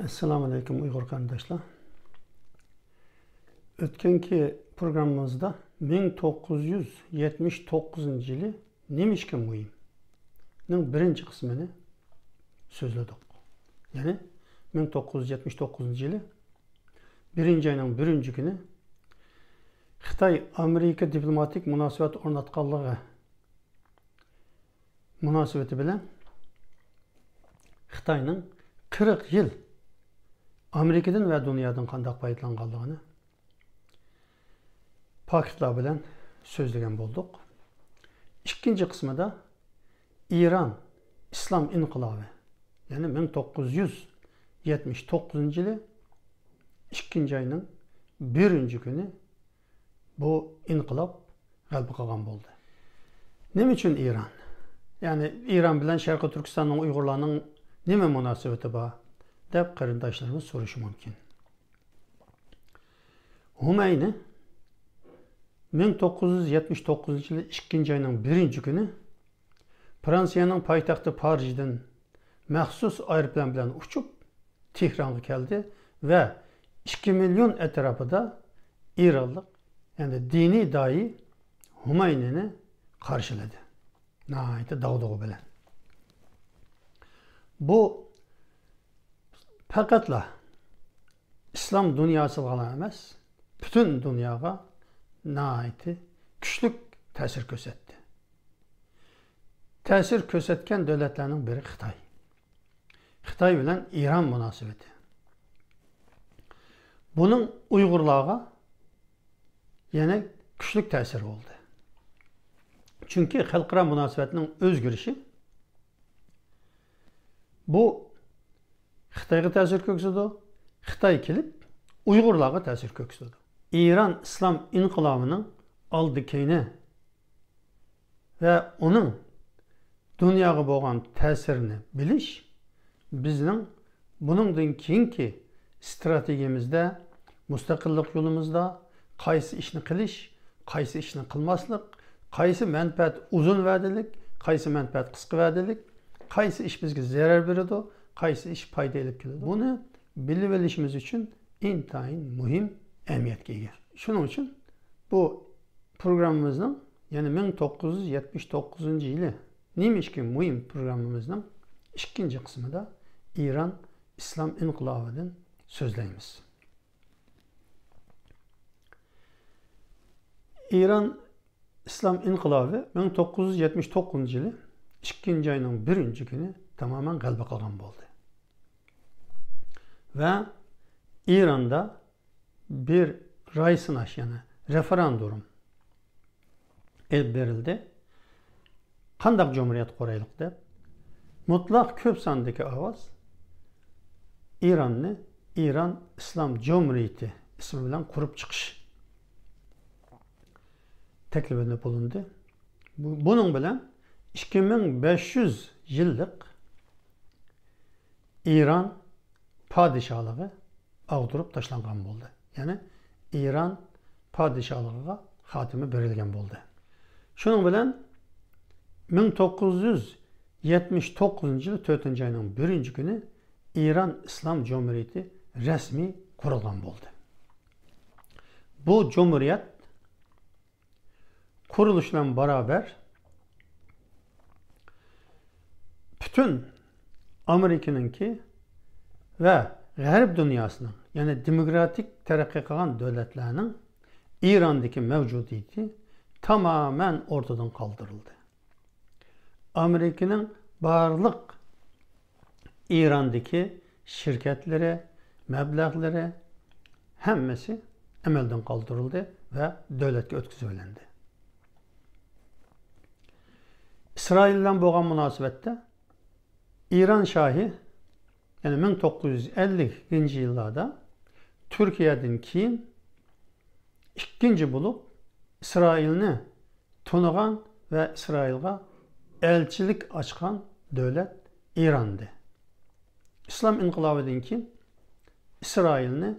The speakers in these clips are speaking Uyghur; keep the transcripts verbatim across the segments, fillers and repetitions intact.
ئەسسالامۇ ئەلەيكۇم ئۇيغۇر قېرىنداشلار. ئۆتكەنكى پروگراممىمىزدا مىڭ توققۇز يۈز يەتمىش توققۇزىنچى يىلى نېمە ئىشقا مۇھىمنىڭ بىرىنچى قىسمىنى سۆزلىدۇق. يەنى مىڭ توققۇز يۈز يەتمىش توققۇزىنچى يىلى بىرىنچى ئاينىڭ بىرىنچى كۈنى خىتاي ئامېرىكا دىپلوماتىك مۇناسىۋەت ئورناتقانلىقى مۇناسىۋىتى بىلەن خىتاينىڭ قىرىق يىل ئامېرىكىدىن ۋە دۇنيادىن قانداق پايدىلانغانلىقىنى پاكىتلار بىلەن سۆزلىگەن بولدۇق. ئىككىنچى قىسمىدا ئىران ئىسلام ئىنقىلابى، يەنى مىڭ توققۇز يۈز يەتمىش توققۇزىنچى يىلى ئىككىنچى ئاينىڭ بىرىنچى كۈنى بۇ ئىنقىلاب غەلىبە قىلغان بولدى. نېمە ئۈچۈن ئىران؟ يەنى ئىران بىلەن شەرقىي تۈركىستاننىڭ ئۇيغۇرلارنىڭ نېمە مۇناسىۋىتى بار؟ دەپ قېرىنداشلىرىمىز سورىشى مۇمكىن. خۇمەينى مىڭ توققۇز يۈز يەتمىش توققۇزىنچى يىلى ئىككىنچى ئاينىڭ بىرىنچى كۈنى فرانسىيەنىڭ پايتەختى پارىژدىن مەخسۇس ئايروپىلان بىلەن ئۇچۇپ، تېھرانغا كەلدى ۋە ئىككى مىليون ئەتراپىدا ئىرانلىق، يەنى دىنىي داھىي خۇمەينىنى قارشىلىدى. ناھايىتى داغدۇغا بىلەن. بۇ پەقەتلا ئىسلام دۇنياسىغىلا ئەمەس، پۈتۈن دۇنياغا ناھايىتى كۈچلۈك تەسىر كۆرسەتتى. تەسىر كۆرسەتكەن دۆلەتلەرنىڭ بىرى خىتاي. خىتاي بىلەن ئىران مۇناسىۋىتى. بۇنىڭ ئۇيغۇرلارغا يەنە كۈچلۈك تەسىرى بولدى. چۈنكى خەلقئارا مۇناسىۋەتنىڭ ئۆزگىرىشى بۇ خىتايغا تەسىر كۆرسىتىدۇ، خىتاي كېلىپ ئۇيغۇرلارغا تەسىر كۆرسىتىدۇ. ئىران ئىسلام ئىنقىلابىنىڭ ئالدى كەينى ۋە ئۇنىڭ دۇنياغا بولغان تەسىرىنى بىلىش بىزنىڭ بۇنىڭدىن كېيىنكى ئىستراتېگىيىمىزدە، مۇستەقىللىق يولىمىزدا قايسى ئىشنى قىلىش، قايسى ئىشنى قىلماسلىق، قايسى مەنپەئەت ئۇزۇن ۋەدىلىك، قايسى مەنپەئەت قىسقا ۋەدىلىك، قايسى ئىش بىزگە زەرەر بېرىدۇ، قايسى ئىش پايدا ئېلىپ كېلىدۇ، بۇنى بىلىۋېلىشىمىز ئۈچۈن ئىنتايىن مۇھىم ئەھمىيەتكە ئىگە. شۇنىڭ ئۈچۈن بۇ پروگراممىمىزنىڭ، يەنى مىڭ توققۇز يۈز يەتمىش توققۇزىنچى يىلى نېمە ئىشقا مۇھىم پروگراممىمىزنىڭ ئىككىنچى قىسمىدا ئىران ئىسلام ئىنقىلابىدىن سۆزلەيمىز. ئىران ئىسلام ئىنقىلابى مىڭ توققۇز يۈز يەتمىش توققۇزىنچى يىلى ئىككىنچى ئاينىڭ بىرىنچى كۈنى تامامەن غەلىبە قىلغان بولدى. ۋە ئىراندا بىر راي سىناش، يەنى رېفېراندۇم ئېلىپ بېرىلدى. قانداق جۇمھۇرىيەت قۇرايلىق دەپ، مۇتلەق كۆپ ساندىكى ئاۋاز ئىراننى ئىران ئىسلام جۇمھۇرىيىتى ئىسمى بىلەن قۇرۇپ چىقىش تەكلىپىدە بولۇندى. بۇ، بۇنىڭ بىلەن ئىككى مىڭ بەش يۈز يىللىق ئىران پادىشاھلىقى ئاغدۇرۇپ تاشلانغان بولدى. يەنى ئىران پادىشاھلىقىغا خاتىمە بېرىلگەن بولدى. شۇنىڭ بىلەن مىڭ توققۇز يۈز يەتمىش توققۇزىنچى يىل تۆتىنچى ئاينىڭ بىرىنچى كۈنى ئىران ئىسلام جۇمھۇرىيىتى رەسمىي قۇرۇلغان بولدى. بۇ جۇمھۇرىيەت قۇرۇلۇشى بىلەن بارابەر پۈتۈن ئامېرىكىنىڭكى ۋە غەرب دۇنياسىنىڭ، يەنى دېموكراتىك تەرەققىي قىلغان دۆلەتلەرنىڭ ئىراندىكى مەۋجۇدىيىتى تامامەن ئورتىدىن قالدۇرۇلدى. ئامېرىكىنىڭ بارلىق ئىراندىكى شىركەتلىرى، مەبلەغلىرى ھەممىسى ئەمەلدىن قالدۇرۇلدى ۋە دۆلەتكە ئۆتكۈزۈۋېلىندى. ئىسرائىل بىلەن بولغان مۇناسىۋەتتە ئىران شاھى، يەنى مىڭ توققۇز يۈز ئەللىكىنچى يىللاردا تۈركىيەدىن كېيىن ئىككىنچى بولۇپ ئىسرائىلنى تونۇغان ۋە ئىسرائىلغا ئەلچىلىك ئاچقان دۆلەت ئىراندى. ئىسلام ئىنقىلابىدىن كېيىن ئىسرائىلنى،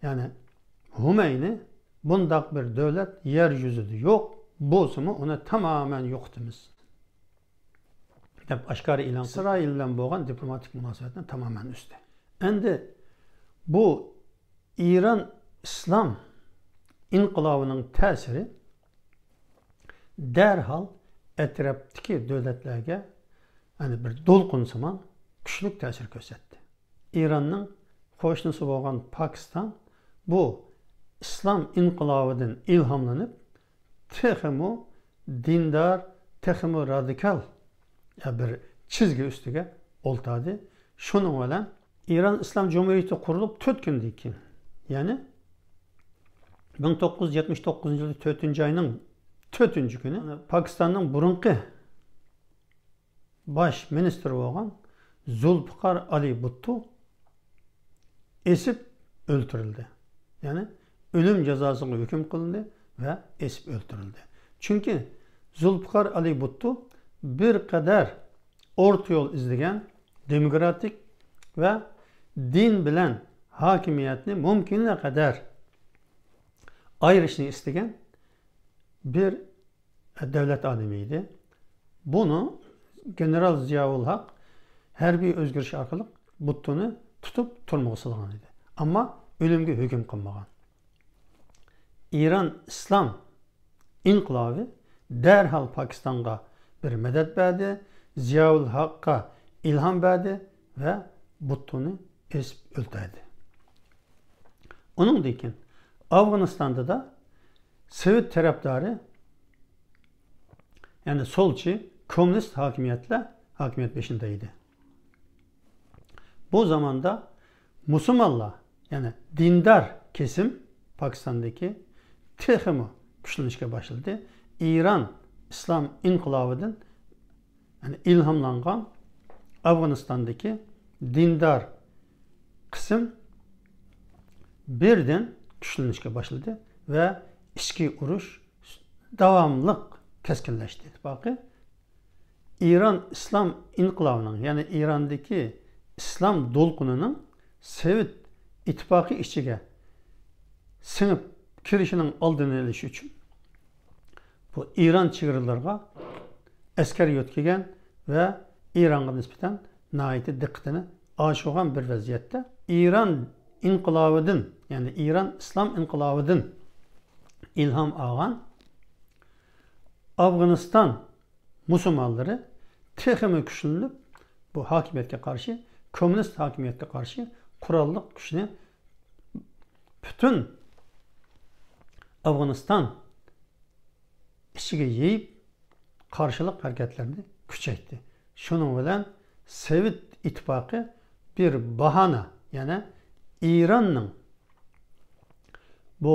يەنى خۇمەينى، بۇنداق بىر دۆلەت يەر يۈزىدە يوق، بولسىمۇ ئۇنى تامامەن يوقىتىمىز دەپ ئاشكارا ئېلان قىلدى. ئىسرائىل بىلەن بولغان دىپلوماتىك مۇناسىۋەتنى تامامەن ئۈزدى. ئەمدى بۇ ئىران ئىسلام ئىنقىلابىنىڭ تەسىرى دەرھال ئەتراپتىكى دۆلەتلەرگە، يەنى بىر دولقۇنسىمان كۈچلۈك تەسىر كۆرسەتتى. ئىراننىڭ قوشنىسى بولغان پاكىستان بۇ ئىسلام ئىنقىلابىدىن ئىلھاملىنىپ، تېخىمۇ دىندار، تېخىمۇ رادىكال بىر چىزگى ئۈستىگە ئولتۇردى. شۇنىڭ بىلەن ئىران ئىسلام جۇمھۇرىيىتى قۇرۇلۇپ تۆت كۈندىن كېيىن، يەنى مىڭ توققۇز يۈز يەتمىش توققۇزىنچى يىلى تۆتىنچى ئاينىڭ تۆتىنچى كۈنى پاكىستاننىڭ بۇرۇنقى باش مىنىستىرى بولغان زۇلپىقار ئالى بۇتتۇ ئېسىپ ئۆلتۈرۈلدى. يەنى ئۆلۈم جازاسىغا ھۆكۈم قىلىندى ۋە ئېسىپ ئۆلتۈرۈلدى. چۈنكى زۇلپىقار ئالى بۇتتۇ بىر قەدەر ئورتا يول ئىزدىگەن، دېموكراتىك ۋە دىن بىلەن ھاكىمىيەتنى مۇمكىنە قەدەر ئايرىشنى ئىستىگەن بىر دۆلەت ئادىمى ئىدى. بۇنى گېنېرال زىياۋۇل ھەق ھەربىي ئۆزگىرىش ئارقىلىق بۇتتۇنى تۇتۇپ تۈرمىگە سالغان ئىدى. ئەمما ئۆلۈمگە ھۆكۈم قىلمىغان. ئىران ئىسلام ئىنقىلابى دەرھال پاكىستانغا بىر مەدەت بەردى، زىياۋۇل ھەققە ئىلھام بەردى ۋە بۇتتۇنى ئېسىپ ئۆلتۈردى. ئۇنىڭدىن كېيىن ئافغانىستاندا سوۋېت تەرەپدارى، يەنى سولچى، كوممۇنىست ھاكىمىيەتلەر ھاكىمىيەت بېشىدا ئىدى. بۇ زاماندا مۇسۇلمانلار، يەنى دىندار كېسىم پاكىستاندىكى تېخىمۇ كۈچلىنىشكە باشلىدى. ئىران ئىسلام ئىنقىلابىدىن، يەنى ئىلھاملانغان ئافغانىستاندىكى دىندار قىسىم بىردىن كۈچلىنىشكە باشلىدى ۋە ئىچكى ئۇرۇش داۋاملىق كەسكىنلەشتى. ئىتتىپاقى ئىران ئىسلام ئىنقىلابىنىڭ، يەنى ئىراندىكى ئىسلام دولقۇنىنىڭ سوۋېت ئىتتىپاقى ئىچىگە سىڭىپ كىرىشىنىڭ ئالدىنى ئېلىش ئۈچۈن بۇ ئىران چېگرىلىرىغا ئەسكەر يۆتكىگەن ۋە ئىرانغا نىسبەتەن ناھايىتى دىققىتىنى ئاشۇرغان بىر ۋەزىيەتتە، ئىران ئىنقىلابىدىن، يەنى ئىران ئىسلام ئىنقىلابىدىن ئىلھام ئالغان ئافغانىستان مۇسۇلمانلىرى تېخىمۇ كۈچلىنىپ، بۇ ھاكىمىيەتكە قارشى، كوممۇنىست ھاكىمىيەتكە قارشى قوراللىق كۈچنى پۈتۈن ئافغانىستان ئىچىگە يېيىپ، قارشىلىق ھەرىكەتلىرىنى كۈچەيتتى. شۇنىڭ بىلەن سوۋېت ئىتتىپاقى بىر باھانە، يەنى ئىراننىڭ بۇ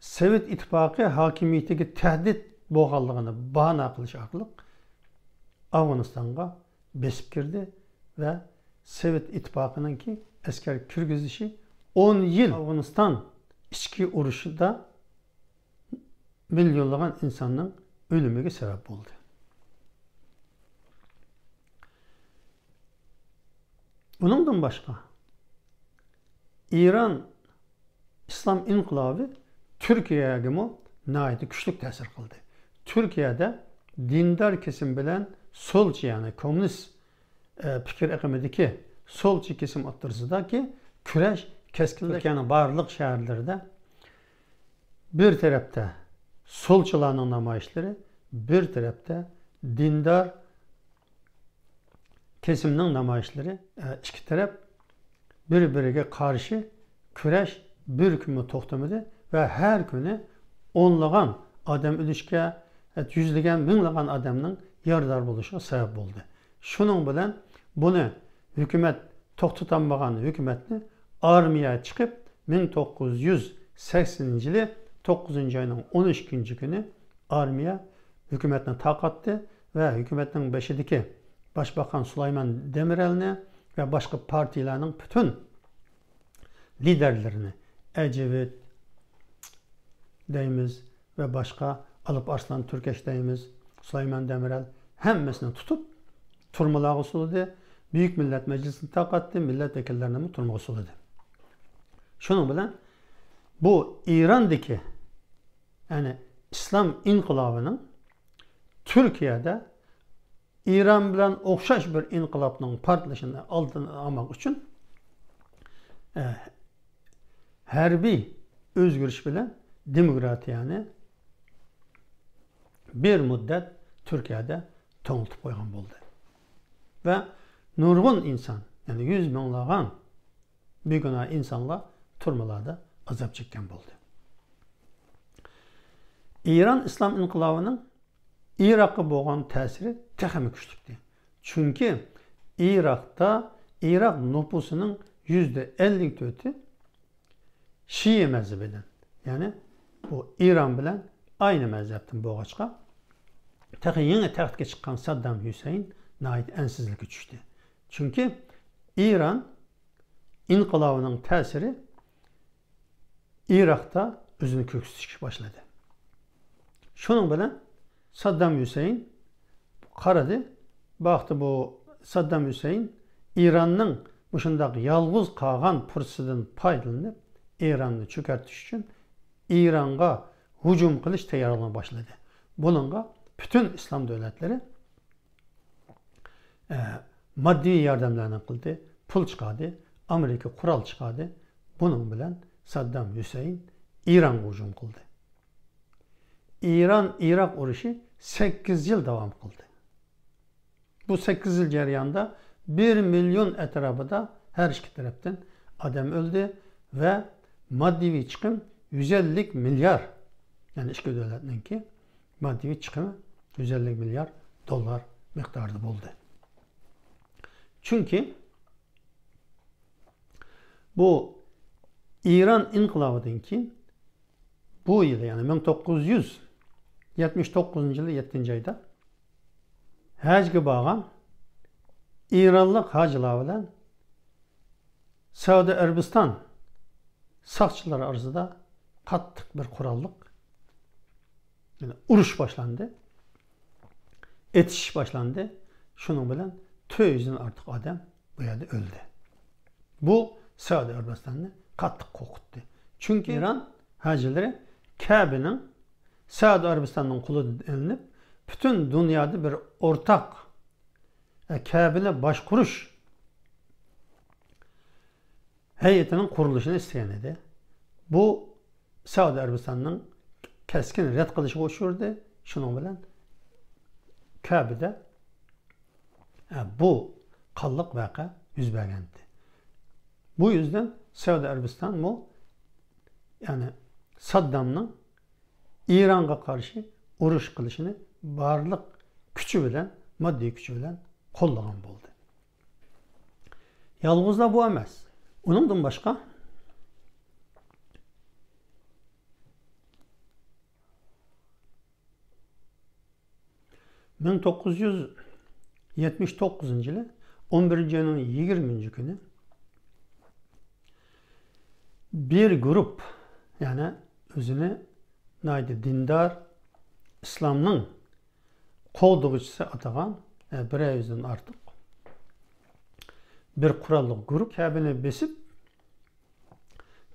سوۋېت ئىتتىپاقى ھاكىمىيىتىگە تەھدىت بولغانلىقىنى باھانە قىلىش ئارقىلىق ئافغانىستانغا بېسىپ كىردى ۋە سوۋېت ئىتتىپاقىنىڭكى ئەسكەر كىرگۈزۈشى ئون يىل ئافغانىستان ئىچكى ئۇرۇشىدا مىليونلىغان ئىنساننىڭ ئۆلۈمىگە سەۋەب بولدى. ئۇنىڭدىن باشقا، ئىران ئىسلام ئىنقىلابى تۈركىيەگىمۇ ناھايىتى كۈچلۈك تەسىر قىلدى. تۈركىيەدە دىندار كېسىم بىلەن سولچى، يەنى كوممۇنىست، ئە، پىكىر ئېقىمىدىكى سولچى كېسىم ئوتتۇرىسىدىكى كۈرەش كەسكىنلەشتى. تۈركىيەنىڭ بارلىق شەھەرلىرىدە بىر تەرەپتە سولچىلارنىڭ نامايىشلىرى، بىر تەرەپتە دىندار كېسىمنىڭ نامايىشلىرى، ئە، ئىككى تەرەپ بىر-بىرىگە قارشى كۈرەش بىر كۈنمۇ توختىمىدى ۋە ھەر كۈنى ئونلىغان ئادەم ئۆلۈشكە، يۈزلىگەن، مىڭلىغان ئادەمنىڭ يارىدار بولۇشىغا سەۋەب بولدى. شۇنىڭ بىلەن بۇنى ھۆكۈمەت توختىتالمىغان ھۆكۈمەتنى ئارمىيە چىقىپ، مىڭ توققۇز يۈز سەكسىنىنچى يىلى توققۇزىنچى ئاينىڭ ئون ئىككىنچى كۈنى ئارمىيە ھۆكۈمەتنى تارقاتتى ۋە ھۆكۈمەتنىڭ بېشىدىكى باشباقان سۇلايمان دېمىرەلنى ۋە باشقا پارتىيىلەرنىڭ پۈتۈن لىدەرلىرىنى، ئەجىۋىت دەيمىز ۋە باشقا، ئالپ ئارسلان تۈركەش دەيمىز، سۇلايمان دېمىرەل، ھەممىسىنى تۇتۇپ تۈرمىلەرگە سولىدى. بۈيۈك مىللەت مەجلىسىنى تارقاتتى، مىللەت ۋەكىللىرىنىمۇ تۈرمىگە سولىدى. شۇنىڭ بىلەن بۇ ئىراندىكى، يەنى ئىسلام ئىنقىلابىنىڭ تۈركىيەدە ئىران بىلەن ئوخشاش بىر ئىنقىلابنىڭ پارتلىشىنى ئالدىنى ئالماق ئۈچۈن، ئە، ھەربىي ئۆزگىرىش بىلەن دېموكراتىيەنى بىر مۇددەت تۈركىيەدە توڭلىتىپ قويغان بولدى. ۋە نۇرغۇن ئىنسان، يەنى يۈز مىڭلىغان بىگۇناھ ئىنسانلار تۈرمىلەردە ئازاب چەككەن بولدى. ئىران ئىسلام ئىنقىلابىنىڭ ئىراققا بولغان تەسىرى تېخىمۇ كۈچلۈكتى. چۈنكى ئىراقتا، ئىراق نوپۇسىنىڭ يۈزدە ئەللىك تۆتى شىئە مەزھىپىدىن، يەنى بۇ ئىران بىلەن ئاينى مەزھەپتىن بولغاچقا، تېخى يېڭى تەختكە چىققان ساددام ھۈسەيىن ناھايىتى ئەنسىزلىككە چۈشتى. چۈنكى ئىران ئىنقىلابىنىڭ تەسىرى ئىراقتا ئۆزىنى كۆرسىتىشكە باشلىدى. شۇنىڭ بىلەن ساددام ھۈسەيىن قارىدى، باقتى بۇ ساددام ھۈسەيىن ئىراننىڭ مۇشۇنداق يالغۇز قالغان پۇرسىتىدىن پايدىلىنىپ، ئىراننى چۆكەرتىش ئۈچۈن ئىرانغا ھۇجۇم قىلىش تەييارلىقىنى باشلىدى. بۇنىڭغا پۈتۈن ئىسلام دۆلەتلىرى ئە، ماددىي ياردەملەرنى قىلدى، پۇل چىقاردى، ئامېرىكا قورال چىقاردى. بۇنىڭ بىلەن ساددام ھۈسەيىن ئىرانغا ھۇجۇم قىلدى. ئىران-ئىراق ئۇرۇشى سەككىز يىل داۋام قىلدى. بۇ سەككىز يىل جەريانىدا بىر مىليون ئەتراپىدا ھەر ئىككى تەرەپتىن ئادەم ئۆلدى ۋە ماددىي چىقىم يۈز ئەللىك مىليار، يەنى ئىككى دۆلەتنىڭكى ماددىي چىقىمى يۈز ئەللىك مىليار دوللار مىقدارىدا بولدى. چۈنكى بۇ ئىران ئىنقىلابىدىن كېيىن بۇ يىلى، يەنى مىڭ توققۇز يۈز يەتمىش توققۇزىنچى يىلى يەتتىنچى ئايدا ھەجگە بارغان ئىرانلىق ھاجىلار بىلەن سەئۇدى ئەرەبىستان ساقچىلىرى ئارىسىدا قاتتىق بىر قوراللىق، يەنى ئۇرۇش باشلاندى، ئېتىشىش باشلاندى. شۇنىڭ بىلەن تۆت يۈزدىن ئارتۇق ئادەم بۇ يەردە ئۆلدى. بۇ سەئۇدى ئەرەبىستاننى قاتتىق قورقۇتتى. چۈنكى ئىران ھاجىلىرى كەبىنىڭ سەئۇدى ئەرەبىستاننىڭ قولىدىن ئېلىنىپ، پۈتۈن دۇنيادا بىر ئورتاق، ئە، كەبىنى باشقۇرۇش ھەيئىتىنىڭ قۇرۇلۇشىنى ئىستىگەن ئىدى. بۇ سەئۇدى ئەرەبىستاننىڭ كەسكىن رەت قىلىشىغا ئۇچرىدى. شۇنىڭ بىلەن كەبىدە، ئە، بۇ قانلىق ۋەقە يۈز بەرگەنىدى. بۇ يۈزدىن سەئۇدى ئەرەبىستانمۇ، يەنى ساددامنىڭ ئىرانغا قارشى ئۇرۇش قىلىشىنى بارلىق كۈچى بىلەن، ماددىي كۈچى بىلەن قوللىغان بولدى. يالغۇزلا بۇ ئەمەس. ئۇنىڭدىن باشقا، مىڭ توققۇز يۈز يەتمىش توققۇزىنچى يىلى ئون بىرىنچى ئاينىڭ يىگىرمىنچى كۈنى بىر گۇرۇپ، يەنى ئۆزىنى ناھايىتى دىندار، ئىسلامنىڭ قوغدىغۇچىسى ئاتىغان، ئە، بىرەر يۈزدىن ئارتۇق بىر قوراللىق گۇرۇپ كەبىنى بېسىپ،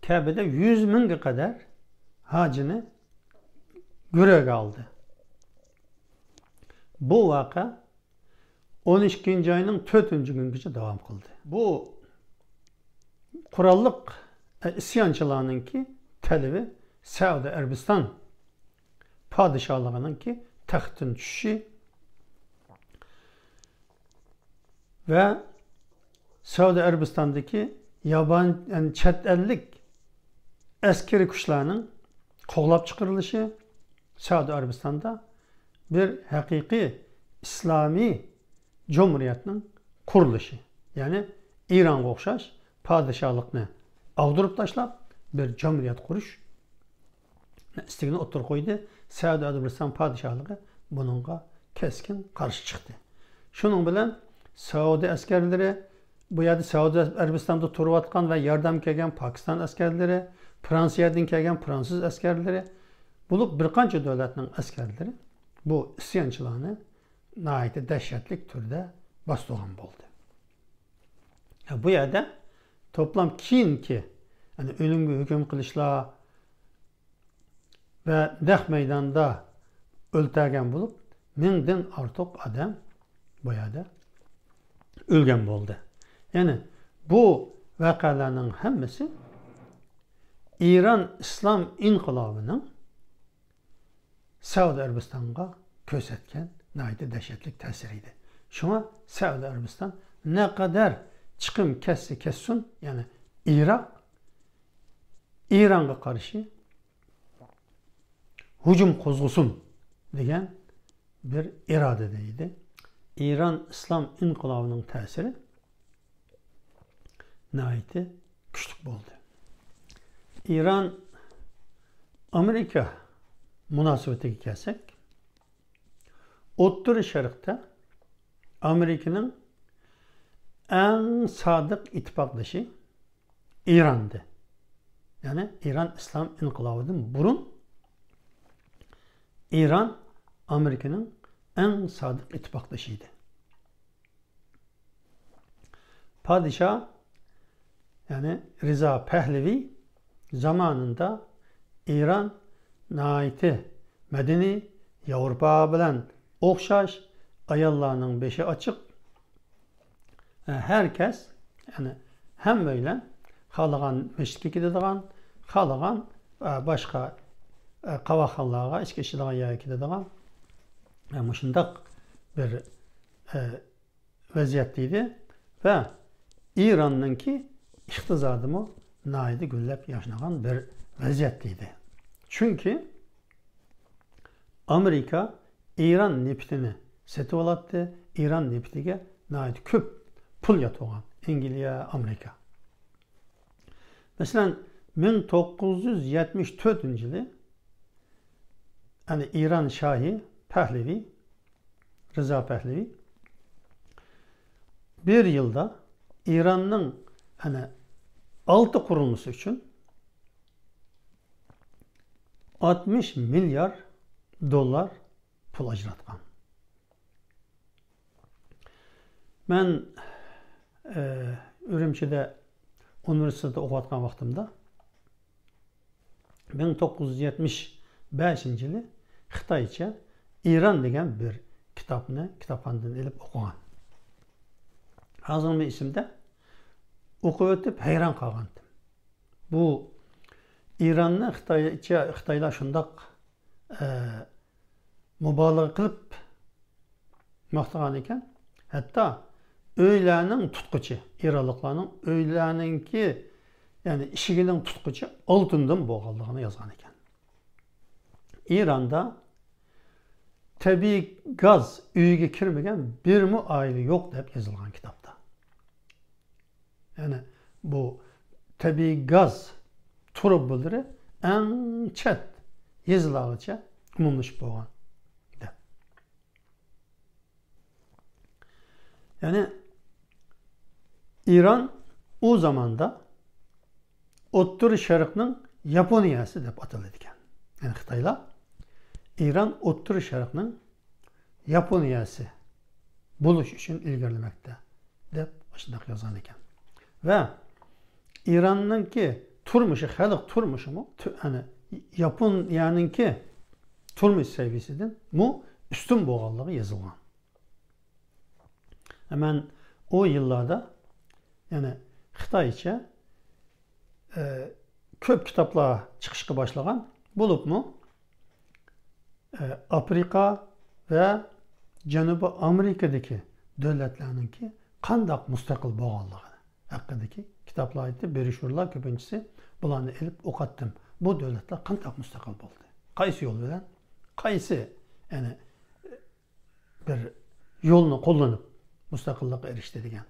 كەبىدە يۈز مىڭغا قەدەر ھاجىنى گۆرۈگە ئالدى. بۇ ۋەقە ئون ئىككىنچى ئاينىڭ تۆتىنچى كۈنىگىچە داۋام قىلدى. بۇ قوراللىق، ئە، ئىسيانچىلارنىڭكى تەلىپى سەئۇدى ئەرەبىستان پادىشاھلىقىنىڭكى تەختتىن چۈشۈشى ۋە سەئۇدى ئەرەبىستاندىكى يابان، يەنى چەت ئەللىك ئەسكىرىي كۈچلەرنىڭ قوغلاپ چىقىرىلىشى، سەئۇدى ئەرەبىستاندا بىر ھەقىقىي ئىسلامىي جۇمھۇرىيەتنىڭ قۇرۇلۇشى، يەنى ئىرانغا ئوخشاش پادىشاھلىقنى ئاغدۇرۇپ تاشلاپ، بىر جۇمھۇرىيەت قۇرۇش ئىستىكىنى ئوتتۇرىغا قويدى. سەئۇدى ئەرەبىستان پادىشاھلىقى بۇنىڭغا كەسكىن قارشى چىقتى. شۇنىڭ بىلەن سەئۇدى ئەسكەرلىرى، بۇ يەردە سەئۇدى ئەرەبىستاندا تۇرۇۋاتقان ۋە ياردەمگە كەلگەن پاكىستان ئەسكەرلىرى، فرانسىيەدىن كەلگەن فرانسۇز ئەسكەرلىرى، بولۇپ بىر قانچە دۆلەتنىڭ ئەسكەرلىرى بۇ ئىسيانچىلارنى ناھايىتى دەھشەتلىك تۈردە باستۇرغان بولدى. بۇ يەردە توپلام كېيىنكى، يەنى ئۆلۈمگە ھۆكۈم قىلىشلار ۋە نەق مەيداندا ئۆلتۈرگەن بولۇپ، مىڭدىن ئارتۇق ئادەم بۇ يەردە ئۆلگەن بولدى. يەنى بۇ ۋەقەلەرنىڭ ھەممىسى ئىران ئىسلام ئىنقىلابىنىڭ سەئۇدى ئەرەبىستانغا كۆرسەتكەن ناھايىتى دەھشەتلىك تەسىرى ئىدى. شۇڭا سەئۇدى ئەرەبىستان نەقەدەر چىقىم كەتسە كەتسۇن، يەنى ئىراق ئىرانغا قارشى ھۇجۇم قوزغىسۇن دېگەن بىر ئىرادىدە ئىدى. ئىران ئىسلام ئىنقىلابىنىڭ تەسىرى ناھايىتى كۈچلۈك بولدى. ئىران ئامېرىكا مۇناسىۋىتىگە كەلسەك، ئوتتۇرا شەرقتە ئامېرىكىنىڭ ئەڭ سادىق ئىتتىپاقدىشى ئىراندى. يەنى ئىران ئىسلام ئىنقىلابىدىن بۇرۇن ئىران ئامېرىكىنىڭ ئەڭ سادىق ئىتتىپاقدىشى ئىدى. پادىشاھ، يەنى رىزا پەھلىۋى زامانىدا ئىران ناھايىتى مەدەنىي، ياۋروپا بىلەن ئوخشاش، ئاياللارنىڭ بېشى ئاچىق، ھەر كەس، يەنى ھەممەيلەن خالىغان مەسچىتكە كېتىدىغان، خالىغان، ئە، باشقا، ئە، قاۋاقخانىلارغا، ئىچكى ئىچىدىغان يەرگە كېتىدىغان، ئە، مۇشۇنداق بىر، ئە، ۋەزىيەتتە ئىدى ۋە ئىراننىڭكى ئىقتىسادىمۇ ناھايىتى گۈللەپ ياشنىغان بىر ۋەزىيەتتە ئىدى. چۈنكى ئامېرىكا ئىران نېفىتىنى سېتىۋالاتتى، ئىران نېفىتىگە ناھايىتى كۆپ پۇل ياتۇرغان ئەنگلىيە، ئامېرىكا. مەسىلەن، مىڭ توققۇز يۈز يەتمىش تۆتىنچى يىلى، يەنى ئىران شاھى پەھلىۋى، رىزا پەھلىۋى بىر يىلدا ئىراننىڭ، يەنى، ئالتە قۇرۇلمىسى ئۈچۈن ئاتمىش مىليار دوللار پۇل ئاجراتقان. مەن، ئە، ئۈرۈمچىدە ئۇنىۋېرسىتېتتا ئوقۇۋاتقان ۋاقتىمدا، مىڭ توققۇز يۈز يەتمىش بەشىنچى يىلى خىتايچە ئىران دېگەن بىر كىتابنى كىتابخانىدىن ئېلىپ ئوقۇغان. ھازىرمۇ ئېسىمدە، ئوقۇۋېتىپ ھەيران قالغانتىم. بۇ ئىراننى خىتايچە، خىتايلار شۇنداق، ئە، مۇبالىغە قىلىپ ماختىغان ئىكەن. ھەتتا ئۆيلەرنىڭ تۇتقۇچى، ئىرانلىقلارنىڭ ئۆيلەرنىڭكى، يەنى ئىشىكىنىڭ تۇتقۇچى ئالتۇندىن بولغانلىقىنى يازغان ئىكەن. ئىراندا تەبىئىي گاز ئۆيىگە كىرمىگەن بىرمۇ ئائىلە يوق دەپ يېزىلغان كىتابتا. يەنى بۇ تەبىئىي گاز تۇرۇبىلىرى ئەڭ چەت يېزىلارغىچە ئومۇملىشىپ بولغان دەپ. يەنى ئىران ئۇ زاماندا ئوتتۇرا شەرقنىڭ ياپونىيەسى دەپ ئاتىلىدىكەن. يەنى خىتايلار ئىران ئوتتۇرا شەرقنىڭ ياپونىيەسى بولۇش ئۈچۈن ئىلگىرىلىمەكتە، دەپ ئاشۇنداق يازغان ئىكەن. ۋە ئىراننىڭكى تۇرمۇشى، خەلق تۇرمۇشىمۇ تۈ-، يەنى ياپونىيەنىڭكى تۇرمۇش سەۋىيەسىدىنمۇ ئۈستۈن بولغانلىقى يېزىلغان. مەن ئۇ يىللاردا، يەنى خىتايچە، ئە، كۆپ كىتابلار چىقىشقا باشلىغان. بولۇپمۇ، ئە، ئافرىقا ۋە جەنۇبىي ئامېرىكىدىكى دۆلەتلەرنىڭكى قانداق مۇستەقىل بولغانلىقى ھەققىدىكى كىتابلار ئىدى، بروشيۇرلار، كۆپىنچىسى بۇلارنى ئېلىپ ئوقۇتتۇم. بۇ دۆلەتلەر قانداق مۇستەقىل بولدى؟ قايسى يول بىلەن؟ قايسى، يەنى، بىر يولنى قوللىنىپ مۇستەقىللىققا ئېرىشتى دېگەن.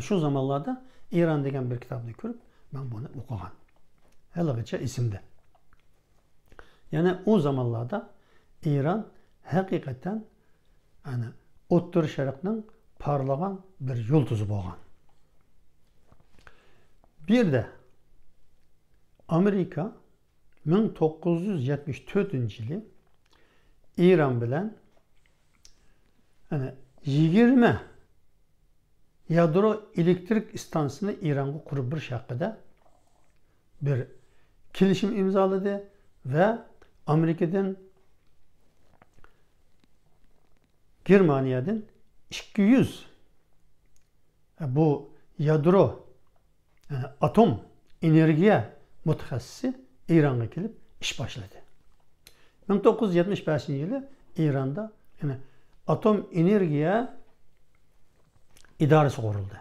شۇ زامانلاردا ئىران دېگەن بىر كىتابنى كۆرۈپ، مەن بۇنى ئوقۇغان. ھېلىغىچە ئېسىمدە. يەنى ئۇ زامانلاردا ئىران ھەقىقەتەن، يەنى ئوتتۇرا شەرقنىڭ پارلىغان بىر يۇلتۇزى بولغان. بىردە ئامېرىكا مىڭ توققۇز يۈز يەتمىش تۆتىنچى يىلى ئىران بىلەن، يەنى، يىگىرمە يادرو ئېلېكترىك ئىستانسىسىنى ئىرانغا قۇرۇپ بېرىش ھەققىدە بىر كېلىشىم ئىمزالىدى ۋە ئامېرىكىدىن، گېرمانىيەدىن ئىككى يۈز بۇ يادرو، يەنى ئاتوم ئېنېرگىيە مۇتەخەسسىسى ئىرانغا كېلىپ ئىش باشلىدى. مىڭ توققۇز يۈز يەتمىش بەشىنچى يىلى ئىراندا، يەنى ئاتوم ئېنېرگىيە ئىدارىسى قۇرۇلدى.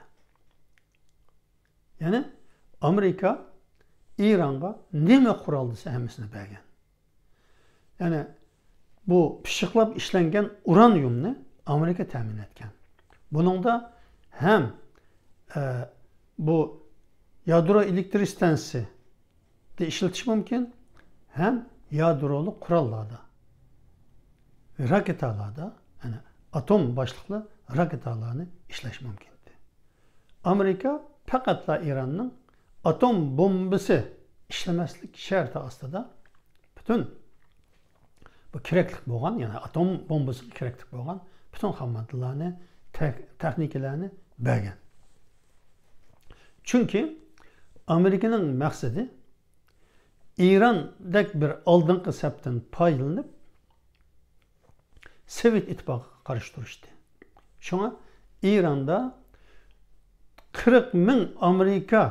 يەنى ئامېرىكا ئىرانغا نېمە قورال دېسە ھەممىسىنى بەرگەن. يەنى بۇ پىششىقلاپ ئىشلەنگەن ئۇرانىيۇمنى ئامېرىكا تەمىن ئەتكەن. بۇنىڭدا ھەم، ئە، بۇ يادرو ئېلېكتر ئىستانسىسىدا ئىشلىتىش مۇمكىن، ھەم يادرولۇق قوراللاردا، راكېتالاردا، يەنى ئاتوم باشلىقلىق راكېتالارنى ئىشلەش مۇمكىن ئىدى. ئامېرىكا پەقەتلا ئىراننىڭ ئاتوم بومبىسى ئىشلىمەسلىك شەرتى ئاستىدا پۈتۈن بۇ كېرەكلىك بولغان، يەنى ئاتوم بومبىسىغا كېرەكلىك بولغان پۈتۈن خام ماددىلارنى، تېخ-، تېخنىكىلارنى بەرگەن. چۈنكى ئامېرىكىنىڭ مەقسىتى ئىراندەك بىر ئالدىنقى سەپتىن پايدىلىنىپ، سوۋېت ئىتتىپاقىغا قارشى تۇرۇشتى. شۇڭا ئىراندا قىرىق مىڭ ئامېرىكا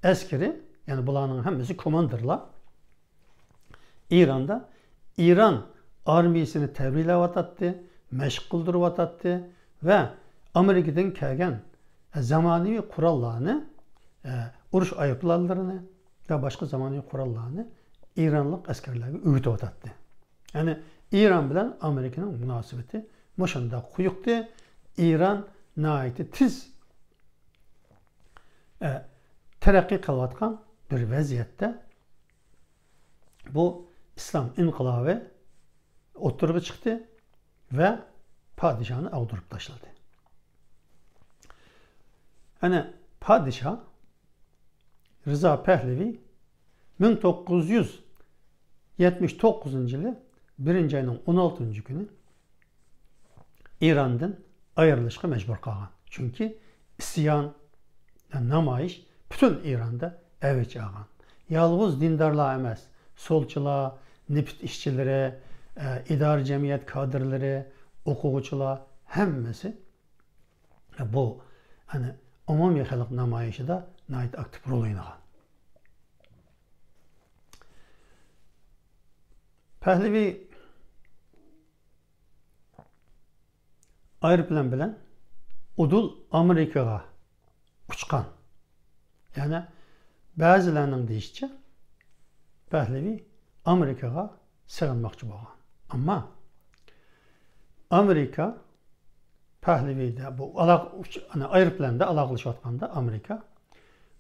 ئەسكىرى، يەنى بۇلارنىڭ ھەممىسى كوماندىرلار، ئىراندا ئىران ئارمىيىسىنى تەربىيەلەۋاتاتتى، مەشىق قىلدۇرۇۋاتاتتى ۋە ئامېرىكىدىن كەلگەن زامانىۋى قوراللارنى، ئە، ئۇرۇش ئايروپىلانلىرىنى ۋە باشقا زامانىۋى قوراللارنى ئىرانلىق ئەسكەرلەرگە ئۆگىتىۋاتاتتى. يەنى ئىران بىلەن ئامېرىكىنىڭ مۇناسىۋىتى مۇشۇنداق قويۇقتى. ئىران ناھايىتى تېز، ئە، تەرەققىي قىلىۋاتقان بىر ۋەزىيەتتە بۇ ئىسلام ئىنقىلابى ئوتتۇرىغا چىقتى ۋە پادىشاھنى ئاغدۇرۇپ تاشلىدى. ئەنە پادىشاھ رىزا پەھلىۋى مىڭ توققۇز يۈز يەتمىش توققۇزىنچى يىلى بىرىنچى ئاينىڭ ئون ئالتىنچى كۈنى ئىراندىن ئايرىلىشقا مەجبۇر قالغان. چۈنكى ئىسيان، نامايىش پۈتۈن ئىراندا ئەۋج ئالغان. يالغۇز دىندارلار ئەمەس، سولچىلار، نېفىت ئىشچىلىرى، ئە، ئىدارە جەمئىيەت كادىرلىرى، ئوقۇغۇچىلار ھەممىسى بۇ، ئەنە، ئومۇمىي خەلق نامايىشىدا ناھايىتى ئاكتىپ رول ئوينىغان. پەھلىۋى ئايروپىلان بىلەن ئۇدۇل ئامېرىكىغا ئۇچقان. يەنى بەزىلەرنىڭ دېيىشىچە، پەھلىۋى ئامېرىكىغا سېغىنماقچى بولغان. ئەمما ئامېرىكا پەھلىۋىدە بۇ ئالاقە ئۇچ-، ئايروپىلاندا ئالاقىلىشىۋاتقاندا ئامېرىكا،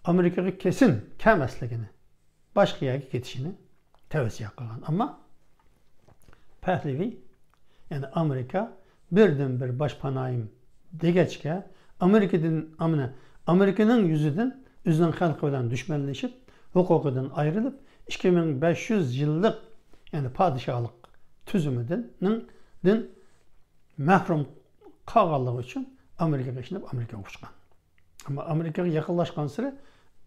ئامېرىكىغا كېسىن كەلمەسلىكىنى، باشقا يەرگە كېتىشىنى تەۋسىيە قىلغان. ئەمما پەھلىۋى، يەنى ئامېرىكا بىردىنبىر باش پاناھىم دېگەچكە، ئامېرىكىدىن، ئامىنە، ئامېرىكىنىڭ يۈزىدىن ئۆزىنىڭ خەلقى بىلەن دۈشمەنلىشىپ، ھوقۇقىدىن ئايرىلىپ، ئىككى مىڭ بەش يۈز يىللىق، يەنى پادىشاھلىق تۈزۈمىدىن، دىن مەھرۇم قالغانلىقى ئۈچۈن ئامېرىكىغا ئىشىنىپ، ئامېرىكىغا ئۇچقان. ئەمما ئامېرىكىغا يېقىنلاشقانسېرى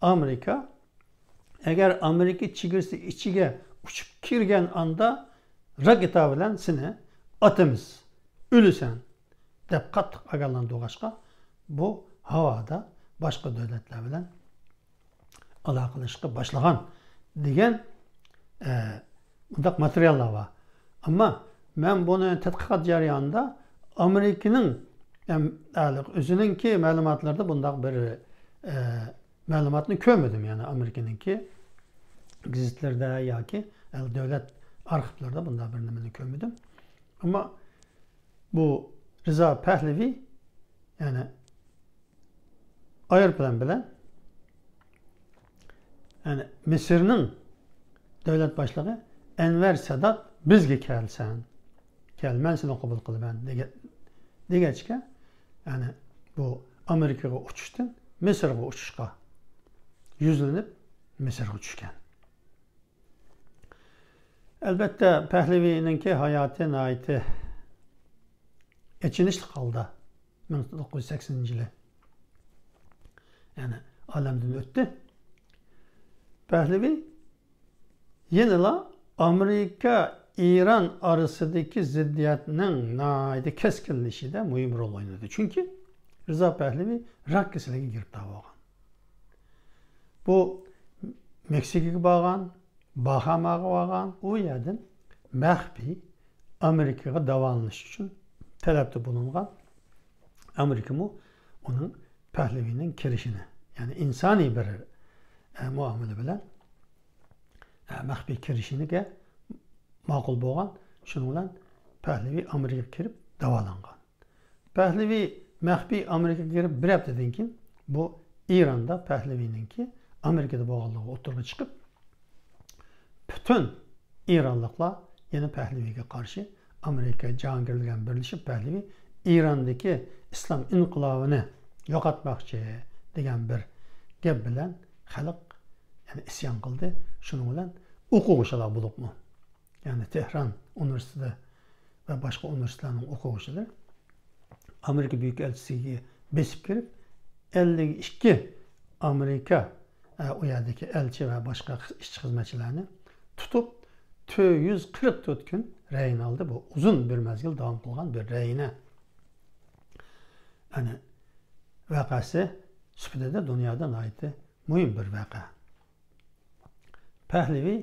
ئامېرىكا، ئەگەر ئامېرىكا چېگرىسى ئىچىگە ئۇچۇپ كىرگەن ئاندا راكېتا بىلەن سېنى ئاتىمىز، ئۆلىسەن دەپ قاتتىق ئاگاھلاندۇرغاچقا، بۇ ھاۋادا باشقا دۆلەتلەر بىلەن ئالاقىلىشىشقا باشلىغان دېگەن، ئە، مۇنداق ماتېرىياللار بار. ئەمما مەن بۇنى تەتقىقات جەريانىدا ئامېرىكىنىڭ، ئەم، ئە، ئۆزىنىڭكى مەلۇماتلىرىدا بۇنداق بىر، ئە، مەلۇماتنى كۆرمىدىم. يەنى ئامېرىكىنىڭكى گېزىتلىرىدە ياكى، ئە، دۆلەت ئارخىپلىرىدا بۇنداق بىر نېمىنى كۆرمىدىم. ئەمما بۇ رىزا پەھلىۋى، يەنى ئايروپىلان بىلەن، يەنى مىسىرنىڭ دۆلەت باشلىقى ئەنۋەر سادات بىزگە كەلسەن، كەل، مەن سېنى قوبۇل قىلىمەن دېگە-، دېگەچكە، يەنى بۇ ئامېرىكىغا ئۇچۇشتىن مىسىرغا ئۇچۇشقا يۈزلىنىپ، مىسىرغا چۈشكەن. ئەلبەتتە، پەھلىۋىنىڭكى ھاياتى ناھايىتى ئېچىنىشلىق ھالدا مىڭ توققۇز يۈز سەكسىنىنچى يىلى، يەنى ئالەمدىن ئۆتتى. پەھلىۋى يەنىلا ئامېرىكا ئىران ئارىسىدىكى زىددىيەتنىڭ ناھايىتى كەسكىنلىشىشىدە مۇھىم رول ئوينىدى. چۈنكى رىزا پەھلىۋى راك كېسىلىگە گىرىپتار بولغان. بۇ مېكسىكىگە بارغان، باھاماغا بارغان، ئۇ يەردىن مەخپىي ئامېرىكىغا داۋالىنىش ئۈچۈن تەلەپتە بولۇنغان. ئامېرىكىمۇ ئۇنىڭ پەھلىۋىنىڭ كىرىشىنى، يەنى ئىنسانىي بىر، ئە، مۇئامىلە بىلەن، ئە، مەخپىي كىرىشىگە ماقۇل بولغان. شۇنىڭ بىلەن پەھلىۋى ئامېرىكىغا كىرىپ داۋالانغان. پەھلىۋى مەخپىي ئامېرىكىغا كىرىپ بىر ھەپتىدىن كېيىن بۇ ئىراندا پەھلىۋىنىڭكى ئامېرىكىدا بولغانلىقى ئوتتۇرىغا چىقىپ، پۈتۈن ئىرانلىقلار يەنە پەھلىۋىگە قارشى ئامېرىكا جاھانگىرلىرى بىلەن بىرلىشىپ پەھلىۋى ئىراندىكى ئىسلام ئىنقىلابىنى يوقاتماقچى دېگەن بىر گەپ بىلەن خەلق يەنە ئىسيان قىلدى. شۇنىڭ بىلەن ئوقۇغۇچىلار بولۇپمۇ، يەنى تېھران ئۇنىۋېرسىتېتى ۋە باشقا ئۇنىۋېرسىتېتلارنىڭ ئوقۇغۇچىلىرى ئامېرىكا بۈيۈك ئەلچىسىگە بېسىپ كىرىپ، ئەللىك ئىككى ئامېرىكا، ئە، ئۇ يەردىكى ئەلچى ۋە باشقا ئىشچى خىزمەتچىلەرنى تۇتۇپ، تۆت يۈز قىرىق تۆت كۈن رەھىنە ئالدى. بۇ ئۇزۇن بىر مەزگىل داۋام قىلغان بىر رەھىنە، ئەنە، ۋەقەسى سۈپىتىدە دۇنيادا ناھايىتى مۇھىم بىر ۋەقە. پەھلىۋى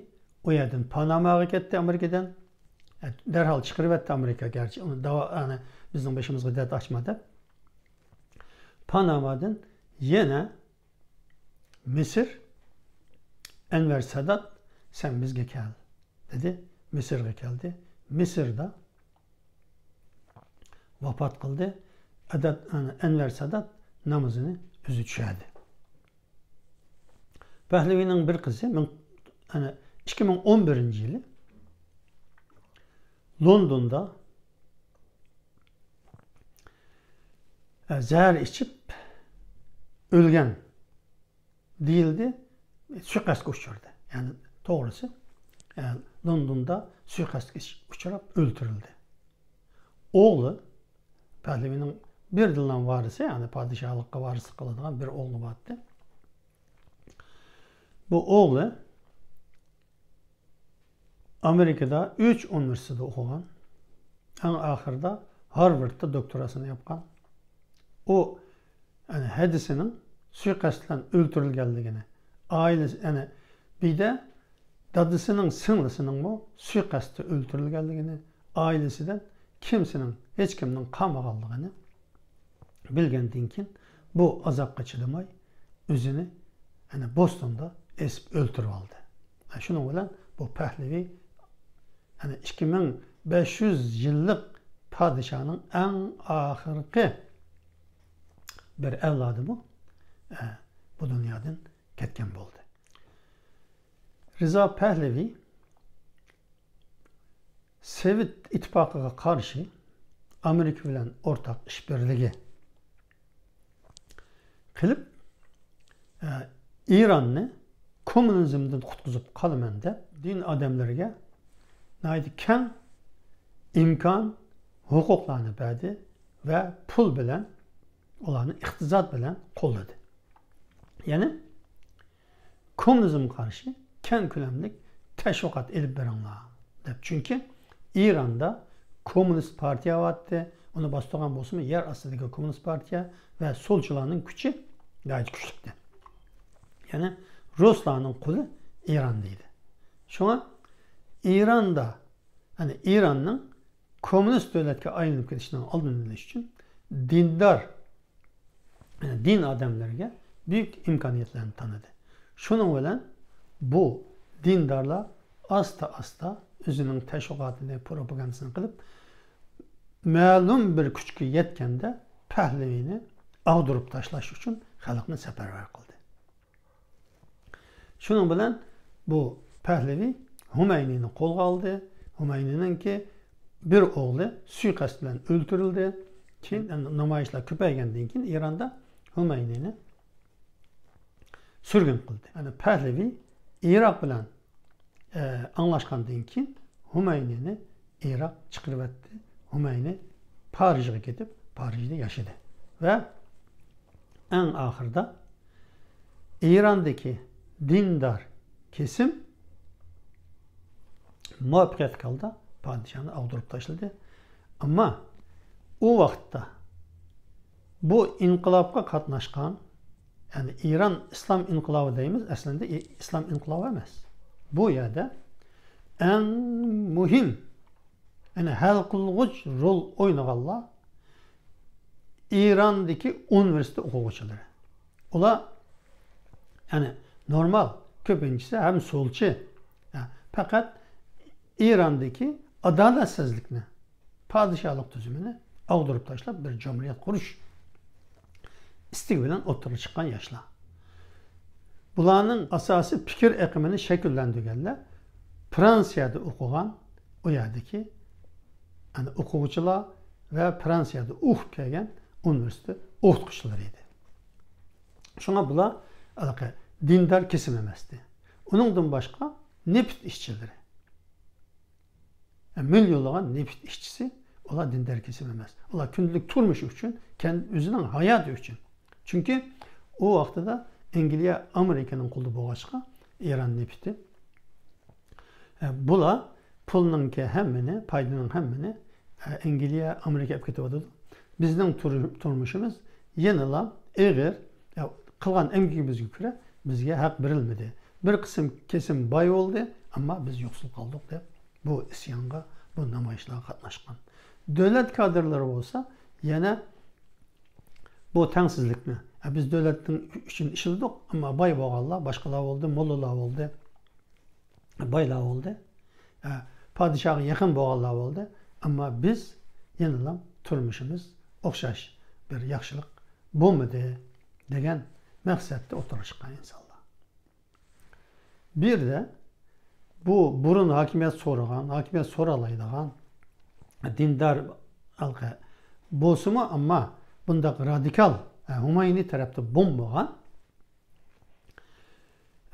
ئۇ يەردىن پاناماغا كەتتى، ئامېرىكىدىن. دەرھال چىقىرىۋەتتى ئامېرىكا، گەرچە ئۇنى داۋا-، يەنى بىزنىڭ بېشىمىزغا دەرد ئاچما دەپ. پانامادىن يەنە مىسىر، ئەنۋەر سادات، سەن بىزگە كەل، دېدى. مىسىرغا كەلدى. مىسىردا ۋاپات قىلدى. ئەدەت-، ئەنۋەر سادات نامىزىنى ئۆزى چۈشەردى. پەھلىۋىنىڭ بىر قىزى مىڭ-، ئەنە، ئىككى مىڭ ئون بىرىنچى يىلى لوندوندا، ئە، زەھەر ئىچىپ ئۆلگەن دېيىلدى، سۇيىقەستكە ئۇچرىدى. يەنى توغرىسى، ئە، لوندوندا سۇيىقەستكە ئۇچراپ ئۆلتۈرۈلدى. ئوغلى، پەھلىۋىنىڭ بىردىنلا ۋارىسى، يەنى پادىشاھلىققا ۋارىسلىق قىلىدىغان بىر ئوغلى بار ئىدى. بۇ ئوغلى ئامېرىكىدا ئۈچ ئۇنىۋېرسىتېتتا ئوقۇغان. ئەڭ ئاخىرىدا ھارۋاردتا دوكتوراسىنى ياپقان. ئۇ، يەنى، ھەدىسىنىڭ سۇيىقەست بىلەن ئۆلتۈرۈلگەنلىكىنى، ئائىلىسى، يەنى، بىدە دادىسىنىڭ سىڭلىسىنىڭمۇ سۇيىقەستتە ئۆلتۈرۈلگەنلىكىنى، ئائىلىسىدىن كىمسىنىڭ، ھېچكىمنىڭ قالمىغانلىقىنى بىلگەندىن كېيىن، بۇ ئازابقا چىدىماي، ئۆزىنى، يەنى، بوستوندا ئېسىپ ئۆلتۈرۈۋالدى. شۇنىڭ بىلەن بۇ پەھلىۋى، يەنى، ئىككى مىڭ بەش يۈز يىللىق پادىشاھنىڭ ئەڭ ئاخىرقى بىر ئەۋلادىمۇ، ئە، بۇ دۇنيادىن كەتكەن بولدى. رىزا پەھلىۋى سوۋېت ئىتتىپاقىغا قارشى ئامېرىكا بىلەن ئورتاق ئىشبىرلىكى قىلىپ، ئە، ئىراننى كوممۇنىزمدىن قۇتقۇزۇپ قالىمەن دەپ، دىن ئادەملىرىگە ناھايىتى كەڭ ئىمكان، ھوقۇقلارنى بەردى ۋە پۇل بىلەن ئۇلارنى ئىقتىساد بىلەن قوللىدى. يەنى كوممۇنىزمغا قارشى كەڭ كۆلەملىك تەشۋىقات ئېلىپ بېرىڭلار دەپ. چۈنكى ئىراندا كوممۇنىست پارتىيە بارتتى، ئۇنى باستۇرغان بولسىمۇ يەر ئاستىدىكى كوممۇنىست پارتىيە ۋە سولچىلارنىڭ كۈچى ناھايىتى كۈچلۈكتى. يەنى رۇسلارنىڭ قولى ئىراندا ئىدى. شۇڭا ئىراندا، يەنى ئىراننىڭ كوممۇنىست دۆلەتكە ئايلىنىپ كېتىشىنىڭ ئالدىنى ئېلىش ئۈچۈن دىندار، يەنى دىن ئادەملىرىگە بۈيۈك ئىمكانىيەتلەرنى تانىدى. شۇنىڭ بىلەن بۇ دىندارلار ئاستا-ئاستا ئۆزىنىڭ تەشۋىقاتىنى، پروپاگاندىسىنى قىلىپ، مەلۇم بىر كۈچكە يەتكەندە پەھلىۋىنى ئاغدۇرۇپ تاشلاش ئۈچۈن خەلقنى سەپەرۋەر قىلدى. شۇنىڭ بىلەن بۇ پەھلىۋى ھۈمەينىنى قولغا ئالدى. ھۈمەينىنىڭكى بىر ئوغلى سۇيىقەست بىلەن ئۆلتۈرۈلدى. كېيىن، نامايىشلار كۆپەيگەندىن كېيىن ئىراندا ھۈمەينىنى سۈرگۈن قىلدى. يەنى پەھلىۋى ئىراق بىلەن، ئە، ئاڭلاشقاندىن كېيىن ھۈمەينىنى ئىراق چىقىرىۋەتتى. ھۈمەينى پارىژغا كېتىپ، پارىژدا ياشىدى. ۋە ئەڭ ئاخىرىدا ئىراندىكى دىندار كېسىم مۇۋەپپەقىيەتلىك ھالدا پادىشاھنى ئاغدۇرۇپ تاشلىدى. ئەمما ئۇ ۋاقىتتا بۇ ئىنقىلابقا قاتناشقان، يەنى ئىران ئىسلام ئىنقىلابى دەيمىز، ئەسلىدە ئى-، ئىسلام ئىنقىلابى ئەمەس. بۇ يەردە ئەڭ مۇھىم، يەنى ھەل قىلغۇچ رول ئوينىغانلار ئىراندىكى ئۇنىۋېرسىتېت ئوقۇغۇچىلىرى. ئۇلار، يەنى نورمال، كۆپىنچىسى ھەم سولچى. ھە، پەقەت ئىراندىكى ئادالەتسىزلىكنى، پادىشاھلىق تۈزۈمىنى ئاغدۇرۇپ تاشلاپ، بىر جۇمھۇرىيەت قۇرۇش ئىستىكى بىلەن ئوتتۇرىغا چىققان ياشلار. بۇلارنىڭ ئاساسىي پىكىر ئېقىمىنى شەكىللەندۈرگەنلەر فرانسىيەدە ئوقۇغان، ئۇ يەردىكى، يەنى ئوقۇغۇچىلار ۋە فرانسىيەدە ئوقۇپ كەلگەن ئۇنىۋېرسىتېت ئوقۇتقۇچىلىرى ئىدى. شۇڭا بۇلار ھېلىقى دىندار كېسىم ئەمەستى. ئۇنىڭدىن باشقا نېفىت ئىشچىلىرى، مىليونلىغان نېفىت ئىشچىسى، ئۇلار دىندار كېسىم ئەمەس. ئۇلار كۈندىلىك تۇرمۇشى ئۈچۈن، كەن-، ئۆزىنىڭ ھاياتى ئۈچۈن. چۈنكى ئۇ ۋاقتىدا ئەنگلىيە ئامېرىكىنىڭ قولىدا بولغاچقا، ئىران نېفىتى، ئە، بۇلار پۇلنىڭكى ھەممىنى، پايدىنىڭ ھەممىنى، ئە، ئەنگلىيە، ئامېرىكا ئېلىپ كېتىۋاتىدۇ. بىزنىڭ تۇر-، تۇرمۇشىمىز يەنىلا ئېغىر، ئە، قىلغان ئەمگىكىمىزگە كۆرە بىزگە ھەق بېرىلمىدى. بىر قىسىم كېسىم باي بولدى، ئەمما بىز يوقسۇل قالدۇق، دەپ بۇ ئىسيانغا، بۇ نامايىشلارغا قاتناشقان. دۆلەت كادىرلىرى بولسا يەنە بۇ تەڭسىزلىكنى، ئە، بىز دۆلەتنىڭ ئۈچۈن ئىشلىدۇق، ئەمما باي بولغانلار باشقىلار بولدى، موللىلار بولدى، بايلار بولدى، ئە، پادىشاھقا يېقىن بولغانلار بولدى، ئەمما بىز يەنىلا تۇرمۇشىمىز ئوخشاش بىر ياخشىلىق بولمىدى دېگەن مەقسەتتە ئوتتۇرىغا چىققان ئىنسانلار. بىر دە بۇ بۇرۇن ھاكىمىيەت سورىغان، ھاكىمىيەت سورالايدىغان دىندار ھالقا بولسىمۇ، ئەمما بۇنداق رادىكال، ھە، ھۇمايۇنى تەرەپتە بولمىغان،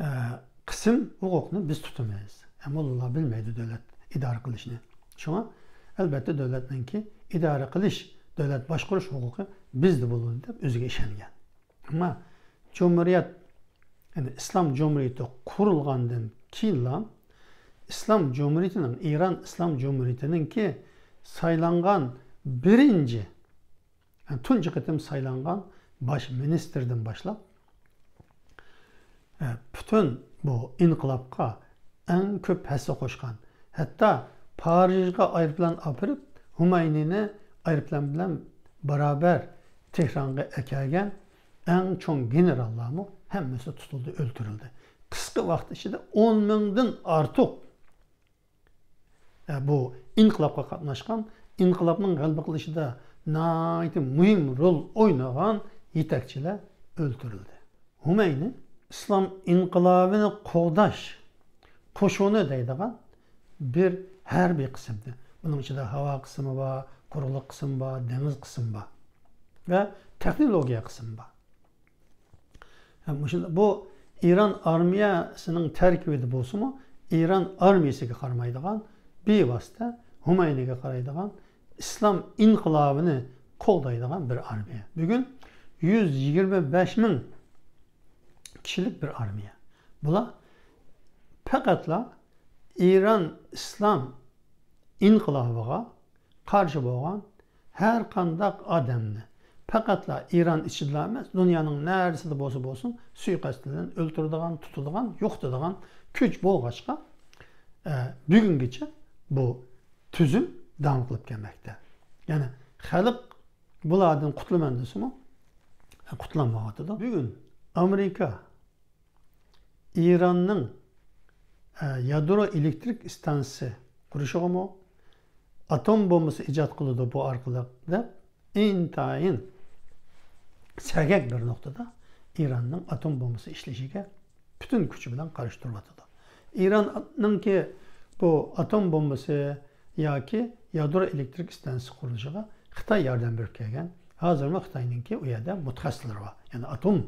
ھە، قىسىم ھوقۇقنى بىز تۇتىمىز. ھە، موللىلار بىلمەيدۇ دۆلەت ئىدارە قىلىشنى. شۇڭا، ئەلبەتتە، دۆلەتنىڭكى ئىدارە قىلىش، دۆلەت باشقۇرۇش ھوقۇقى بىزدە بولىدۇ دەپ ئۆزىگە ئىشەنگەن. ئەمما جۇمھۇرىيەت، يەنى ئىسلام جۇمھۇرىيىتى قۇرۇلغاندىن كېيىنلا، ئىسلام جۇمھۇرىيىتىنىڭ، ئىران ئىسلام جۇمھۇرىيىتىنىڭكى سايلانغان بىرىنچى، يەنى تۇنجى قېتىم سايلانغان باش مىنىستىردىن باشلاپ، ئە، پۈتۈن بۇ ئىنقىلابقا ئەڭ كۆپ ھەسسە قوشقان، ھەتتا پارىژغا ئايروپىلان ئاپىرىپ، ھۇمايۇنىنى ئايروپىلان بىلەن بارابەر تېھرانغا ئەكەلگەن ئەڭ چوڭ گېنېراللارمۇ ھەممىسى تۇتۇلدى، ئۆلتۈرۈلدى. قىسقا ۋاقىت ئىچىدە ئون مىڭدىن ئارتۇق، ئە، بۇ ئىنقىلابقا قاتناشقان، ئىنقىلابنىڭ غەلىبە قىلىشىدا ناھايىتى مۇھىم رول ئوينىغان يېتەكچىلەر ئۆلتۈرۈلدى. ھۇمەينى ئىسلام ئىنقىلابىنى قوغداش قوشۇنى دەيدىغان بىر ھەربىي قىسىمدىن، بۇنىڭ ئىچىدە ھاۋا قىسمى بار، قۇرۇقلۇق قىسمى بار، دېڭىز قىسمى بار ۋە تېخنولوگىيە قىسمى بار. ھە، مۇشۇنداق، بۇ ئىران ئارمىيەسىنىڭ تەركىبىدە بولسىمۇ، ئىران ئارمىيەسىگە قارىمايدىغان، بىۋاسىتە ھۇمەينىگە قارايدىغان، ئىسلام ئىنقىلابىنى قوغدايدىغان بىر ئارمىيە. بۈگۈن يۈز يىگىرمە بەش مىڭ كىشىلىك بىر ئارمىيە. بۇلار پەقەتلا ئىران ئىسلام ئىنقىلابىغا قارشى بولغان ھەر قانداق ئادەمنى، پەقەتلا ئىران ئىچىدىلا ئەمەس، دۇنيانىڭ نەرىسىدە بولسا بولسۇن، سۇيىقەست بىلەن ئۆلتۈرىدىغان، تۇتىدىغان، يوقىتىدىغان كۈچ بولغاچقا، ئە، بۈگۈنگىچە بۇ تۈزۈم داۋام قىلىپ كەلمەكتە. يەنى خەلق بۇلاردىن قۇتۇلىمەن دېسىمۇ، ئە، قۇتۇلالمايۋاتىدۇ. بۈگۈن ئامېرىكا ئىراننىڭ، ئە، يادرو ئېلېكتىرىك ئىستانسىسى قۇرۇشىغىمۇ، ئاتوم بومبىسى ئىجاد قىلىدۇ بۇ ئارقىلىق دەپ، ئىنتايىن سەگەك بىر نۇقتىدا ئىراننىڭ ئاتوم بومبىسى ئىشلىشىگە پۈتۈن كۈچى بىلەن قارشى تۇرۇۋاتىدۇ. ئىراننىڭكى بۇ ئاتوم بومبىسى ياكى يادرو ئېلېكتىرىك ئىستانسىسى قۇرۇلۇشىغا خىتاي ياردەم بېرىپ كەلگەن. ھازىرمۇ خىتاينىڭكى ئۇ يەردە مۇتەخەسسىسلىرى بار. يەنى ئاتوم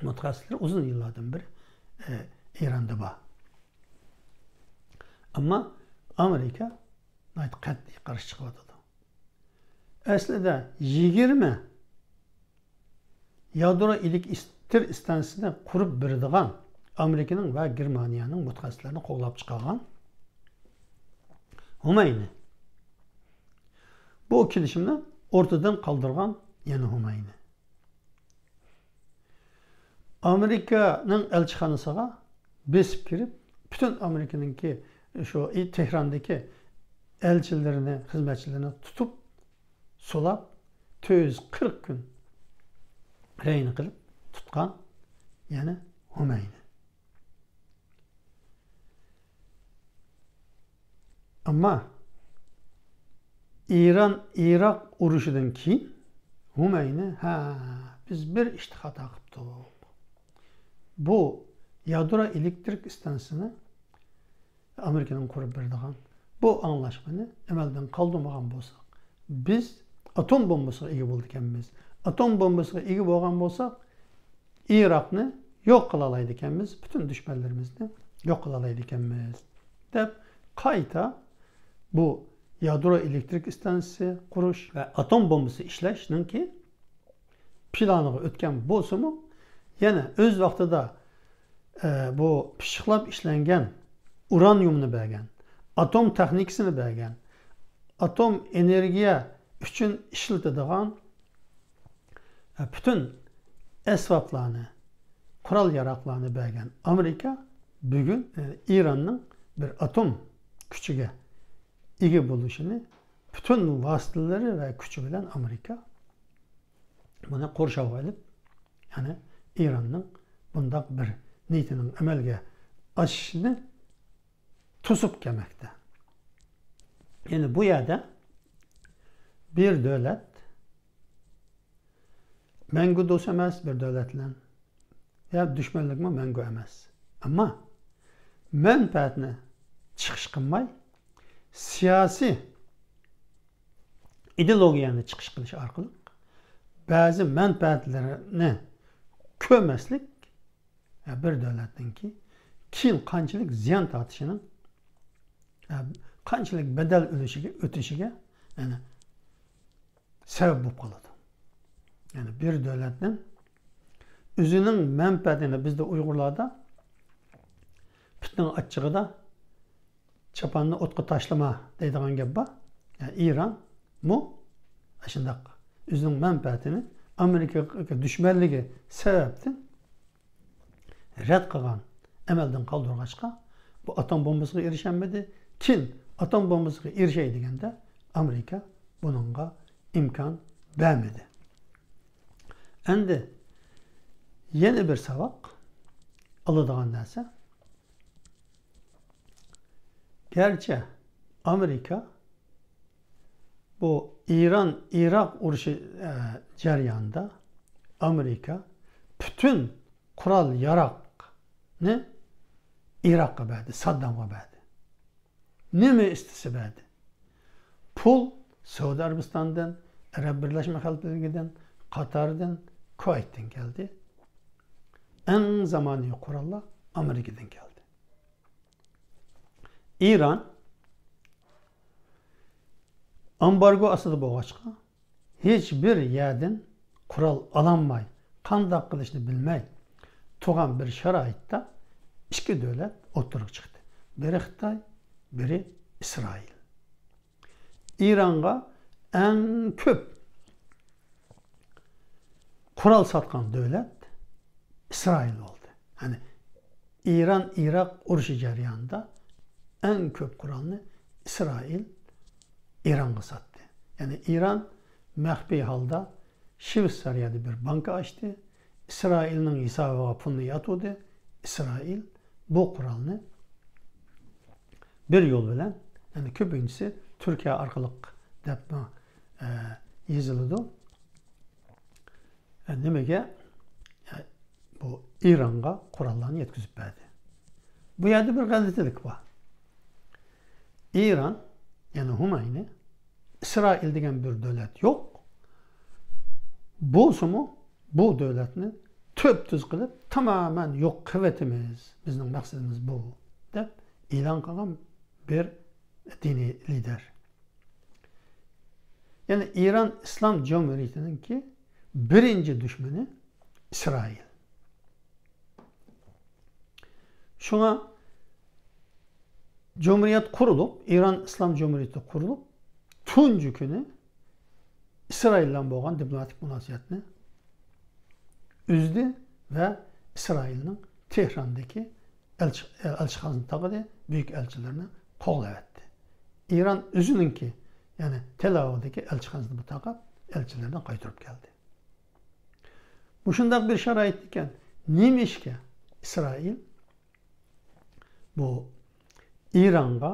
مۇتەخەسسىسلىرى ئۇزۇن يىللاردىن بېرى، ئە، ئىراندا بار. ئەمما ئامېرىكا ناھايىتى قەتئىي قارشى چىقىۋاتىدۇ. ئەسلىدە يىگىرمە يادرو ئېلېكتر ئىستانسىسىنى قۇرۇپ بېرىدىغان ئامېرىكىنىڭ ۋە گېرمانىيەنىڭ مۇتەخەسسىسلىرىنى قوغلاپ چىقارغان. خومەينى. بۇ كېلىشىمنى ئورتىدىن قالدۇرغان يەنە خومەينى. ئامېرىكىنىڭ ئەلچىخانىسىغا بېسىپ كىرىپ، پۈتۈن ئامېرىكىنىڭكى شۇ تېھراندىكى ئەلچىلىرىنى، خىزمەتچىلىرىنى تۇتۇپ، سولاپ، تۆت يۈز قىرىق كۈن رەھىنە قىلىپ تۇتقان يەنە خومەينى. ئەمما ئىران-ئىراق ئۇرۇشىدىن كېيىن خومەينى، ھە، بىز بىر ئىشتا خاتا قىپتۇق. بۇ يادرو ئېلېكترىك ئىستانسىسىنى ئامېرىكىنىڭ قۇرۇپ بېرىدىغان بۇ ئاڭلاشمىنى ئەمەلدىن قالدۇرمىغان بولساق، بىز ئاتوم بومبىسىغا ئىگە بولىدىكەنمىز. ئاتوم بومبىسىغا ئىگە بولغان بولساق، ئىراقنى يوق قىلالايدىكەنمىز، پۈتۈن دۈشمەنلىرىمىزنى يوق قىلالايدىكەنمىز، دەپ قايتا بۇ يادرو ئېلېكترىك ئىستانسىسى قۇرۇش ۋە ئاتوم بومبىسى ئىشلەشنىڭكى پىلانىغا ئۆتكەن بولسىمۇ، يەنە ئۆز ۋاقتىدا، ئە، بۇ پىششىقلاپ ئىشلەنگەن ئۇرانىيۇمنى بەرگەن، ئاتوم تېخنىكىسىنى بەرگەن، ئاتوم ئېنېرگىيە ئۈچۈن ئىشلىتىدىغان، ئە، پۈتۈن ئەسۋابلارنى، قورال-ياراغلارنى بەرگەن ئامېرىكا بۈگۈن، ئە، ئىراننىڭ بىر ئاتوم كۈچىگە ئىگە بولۇشىنى پۈتۈن ۋاسىتىلىرى ۋە كۈچى بىلەن ئامېرىكا بۇنى قورشاۋغا ئېلىپ، يەنى ئىراننىڭ بۇنداق بىر نىيىتىنىڭ ئەمەلگە ئاشىشىنى توسۇپ كەلمەكتە. يەنى بۇ يەردە بىر دۆلەت مەڭگۈ دوست ئەمەس بىر دۆلەت بىلەن، يا دۈشمەنلىكمۇ مەڭگۈ ئەمەس. ئەمما مەنپەئەتنى چىقىش قىلماي، سىياسىي ئىدېئولوگىيەنى چىقىش قىلىش ئارقىلىق بەزى مەنپەئەتلىرىنى كۆرمەسلىك، يا بىر دۆلەتنىڭكى كېيىن قانچىلىك زىيان تارتىشىنىڭ، يا قانچىلىك بەدەل ئۆلۈشىگە، ئۆتۈشىگە، يەنى سەۋەب بولۇپ قالىدۇ. يەنى بىر دۆلەتنىڭ ئۆزىنىڭ مەنپەئەتىنى، بىزدە ئۇيغۇرلاردا پىتنىڭ ئاچچىقىدا چاپاننى ئوتقا تاشلىما دەيدىغان گەپ بار. يەنى ئىرانمۇ شۇنداق ئۆزىنىڭ مەنپەئەتىنى ئامېرىكىغا دۈشمەنلىكى سەۋەبتىن رەت قىلغان، ئەمەلدىن قالدۇرغاچقا، بۇ ئاتوم بومبىسىغا ئېرىشەلمىدى. كېيىن ئاتوم بومبىسىغا ئېرىشەي دېگەندە، ئامېرىكا بۇنىڭغا ئىمكان بەرمىدى. ئەمدى يەنە بىر ساۋاق ئالىدىغان نەرسە، گەرچە ئامېرىكا بۇ ئىران-ئىراق ئۇرۇشى، ئە، جەريانىدا ئامېرىكا پۈتۈن قورال-ياراغنى ئىراققا بەردى، ساددامغا بەردى. نېمە ئىستىسە بەردى. پۇل سەئۇدى ئەرەبىستاندىن، ئەرەب بىرلەشمە خەلىپىلىكىدىن، قاتاردىن، كۇۋەيتتىن كەلدى. ئەڭ زامانىۋى قوراللار ئامېرىكىدىن كەلدى. ئىران ئامبارگو ئاستىدا بولغاچقا، ھېچ بىر يەردىن قورال ئالالماي، قانداق قىلىشنى بىلمەي تۇرغان بىر شارائىتتا ئىككى دۆلەت ئوتتۇرىغا چىقتى. بىرى خىتاي، بىرى ئىسرائىل. ئىرانغا ئەڭ كۆپ قورال ساتقان دۆلەت ئىسرائىل بولدى. يەنى ئىران-ئىراق ئۇرۇشى جەريانىدا ئەڭ كۆپ قورالنى ئىسرائىل ئىرانغا ساتتى. يەنى ئىران مەخپىي ھالدا شۋېتسارىيەدە بىر بانكا ئاچتى. ئىسرائىلنىڭ ھېسابىغا پۇلنى ياتۇردى. ئىسرائىل بۇ قورالنى بىر يول بىلەن، يەنى كۆپىنچىسى تۈركىيە ئارقىلىق دەپمۇ، ئە، يېزىلىدۇ. ئە، نېمىگە؟ ئە، بۇ ئىرانغا قوراللارنى يەتكۈزۈپ بەردى. بۇ يەردە بىر غەلىتىلىك بار. ئىران، يەنى خومەينى، ئىسرائىل دېگەن بىر دۆلەت يوق. بولسىمۇ، بۇ دۆلەتنى تۈپتۈز قىلىپ، تامامەن يوق قىلىۋېتىمىز، بىزنىڭ مەقسىتىمىز بۇ، دەپ ئېلان قىلغان بىر دىنىي لىدەر. يەنى ئىران ئىسلام جۇمھۇرىيىتىنىڭكى بىرىنچى دۈشمىنى ئىسرائىل. شۇڭا جۇمھۇرىيەت قۇرۇلۇپ، ئىران ئىسلام جۇمھۇرىيىتى قۇرۇلۇپ، تۇنجى كۈنى ئىسرائىل بىلەن بولغان دىپلوماتىك مۇناسىۋەتنى ئۈزدى ۋە ئىسرائىلنىڭ تېھراندىكى ئەلچى-، ئەلچىخانىسىنى تاقىدى، بۈيۈك ئەلچىلىرىنى قوغلاۋەتتى. ئىران ئۆزىنىڭكى، يەنى تەل ئاۋىۋدىكى ئەلچىخانىسىنى تاقاپ، ئەلچىلىرىنى قايتۇرۇپ كەلدى. مۇشۇنداق بىر شارائىتتىكەن، نېمە ئىشكە ئىسرائىل بۇ ئىرانغا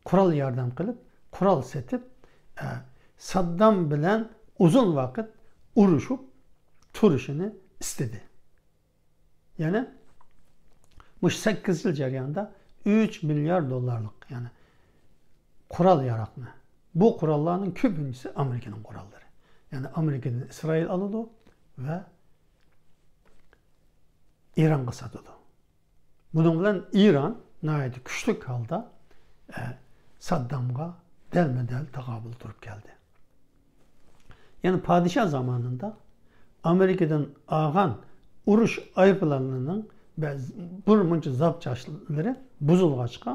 قورال ياردەم قىلىپ، قورال سېتىپ، ئە، ساددام بىلەن ئۇزۇن ۋاقىت ئۇرۇشۇپ تۇرۇشىنى ئىستىدى. يەنى مۇشۇ سەككىز يىل جەريانىدا ئۈچ مىليارد دوللارلىق، يەنى قورال ياراغنى، بۇ قوراللارنىڭ كۆپىنچىسى ئامېرىكىنىڭ قوراللىرى. يەنى ئامېرىكىدىن ئىسرائىل ئالىدۇ ۋە ئىرانغا ساتىدۇ. بۇنىڭ بىلەن ئىران ناھايىتى كۈچلۈك ھالدا، ئە، ساددامغا دەلمۇدەل تاقابىل تۇرۇپ كەلدى. يەنى پادىشاھ زامانىدا ئامېرىكىدىن ئالغان ئۇرۇش ئايروپىلانلىرىنىڭ بەزى، بىر مۇنچە زاپچاسلىرى بۇزۇلغاچقا،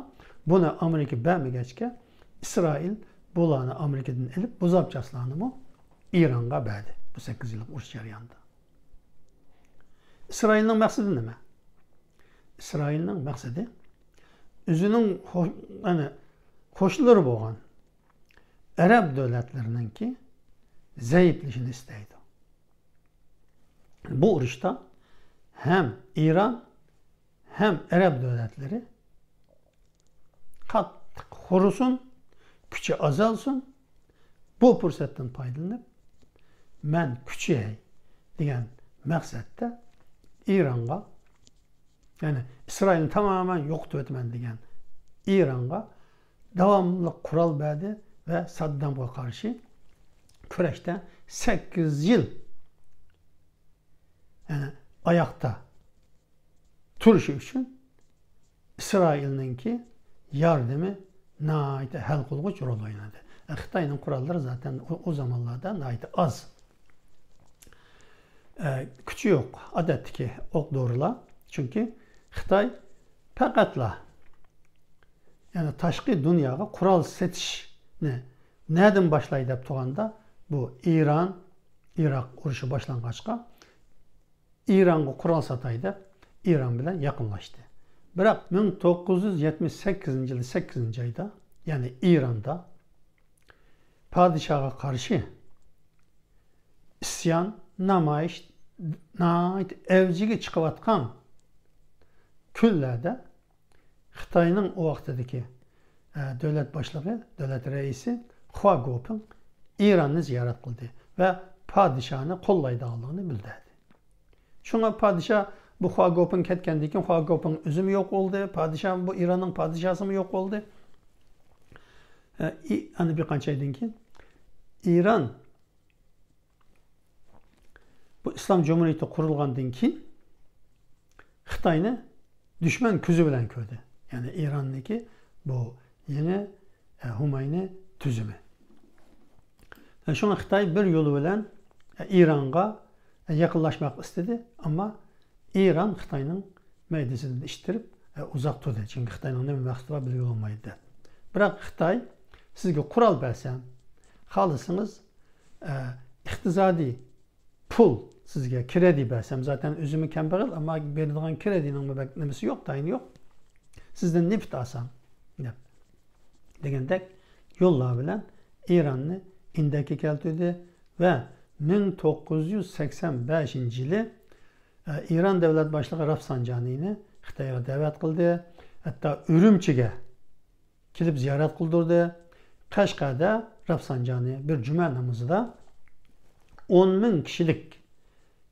بۇنى ئامېرىكا بەرمىگەچكە، ئىسرائىل بۇلارنى ئامېرىكىدىن ئېلىپ، بۇ زاپچاسلارنىمۇ ئىرانغا بەردى بۇ سەككىز يىللىق ئۇرۇش جەريانىدا. ئىسرائىلنىڭ مەقسىتى نېمە؟ ئىسرائىلنىڭ مەقسىتى ئۆزىنىڭ قو-، يەنى قوشنىلىرى بولغان ئەرەب دۆلەتلىرىنىڭكى زەئىپلىشىنى ئىستەيدۇ. بۇ ئۇرۇشتا ھەم ئىران، ھەم ئەرەب دۆلەتلىرى قاتتىق خورىسۇن، كۈچى ئازالسۇن، بۇ پۇرسەتتىن پايدىلىنىپ، مەن كۈچىيەي دېگەن مەقسەتتە ئىرانغا، يەنى ئىسرائىلنى تامامەن يوقىتىۋېتىمەن دېگەن ئىرانغا داۋاملىق قورال بەردى ۋە ساددامغا قارشى كۈرەشتە سەككىز يىل، يەنى ئاياقتا تۇرۇشى ئۈچۈن ئىسرائىلنىڭكى ياردىمى ناھايىتى ھەل قىلغۇچ رول ئوينىدى. خىتاينىڭ قوراللىرى زاتەن ئۇ، ئۇ زامانلاردا ناھايىتى ئاز. ئە، كۈچى يوق، ئادەتتىكى ئوق دورىلار. چۈنكى خىتاي پەقەتلا، يەنى تاشقى دۇنياغا قورال سېتىشنى نەدىن باشلاي دەپ تۇرغاندا، بۇ ئىران، ئىراق ئۇرۇشى باشلانغاچقا، ئىرانغا قورال ساتاي دەپ، ئىران بىلەن يېقىنلاشتى. بىراق مىڭ توققۇز يۈز يەتمىش سەككىزىنچى يىلى سەككىزىنچى ئايدا، يەنى ئىراندا پادىشاھقا قارشى ئىسيان، نامايىش ناھايىتى ئەۋجىگە چىقىۋاتقان كۈنلەردە خىتاينىڭ ئۇ ۋاقتىدىكى، ئە، دۆلەت باشلىقى، دۆلەت رەئىسى خۇا گوپىڭ ئىراننى زىيارەت قىلدى ۋە پادىشاھنى قوللايدىغانلىقىنى بىلدۈردى. شۇڭا پادىشاھ بۇ خۇا گوپىڭ كەتكەندىن كېيىن، خۇا گوپىڭ ئۆزىمۇ يوق بولدى، پادىشاھ، بۇ ئىراننىڭ پادىشاھىسىمۇ يوق بولدى. ئە، ئى-، ئەنە بىر قانچە ئايدىن كېيىن ئىران بۇ ئىسلام جۇمھۇرىيىتى قۇرۇلغاندىن كېيىن خىتاينى دۈشمەن كۆزى بىلەن كۆردى. يەنى ئىراندىكى بۇ يېڭى، ئە، ھۇماينى تۈزۈمى. شۇڭا خىتاي بىر يول بىلەن، ئە، ئىرانغا، ئە، يېقىنلاشماق ئىستىدى، ئەمما ئىران خىتاينىڭ مەيدىسىدىن ئىتتىرىپ، ئە، ئۇزاق تۇردى. چۈنكى خىتاينىڭ نېمە مەقسىتى بار بىلگىلى بولمايدۇ دەپ. بىراق خىتاي سىزگە قورال بەرسەم، خالىسىڭىز، ئە، ئىقتىسادىي پۇل سىزگە كرېدىت بەرسەم، زاتەن ئۆزۈممۇ كەمبەغەل، ئەمما بېرىدىغان كرېدىتنىڭمۇ بەك نېمىسى يوق، تايىنى يوق. سىزدىن نېفىت ئالسام، دەپ. دېگەندەك يوللار بىلەن ئىراننى ئىندەككە كەلتۈردى ۋە مىڭ توققۇز يۈز سەكسەن بەشىنچى يىلى، ئە، ئىران دۆلەت باشلىقى رافسانجانىنى خىتايغا دەۋەت قىلدى. ھەتتا ئۈرۈمچىگە كېلىپ زىيارەت قىلدۇردى. قەشقەردە رافسانجانى بىر جۈمە نامىزىدا ئون مىڭ كىشىلىك،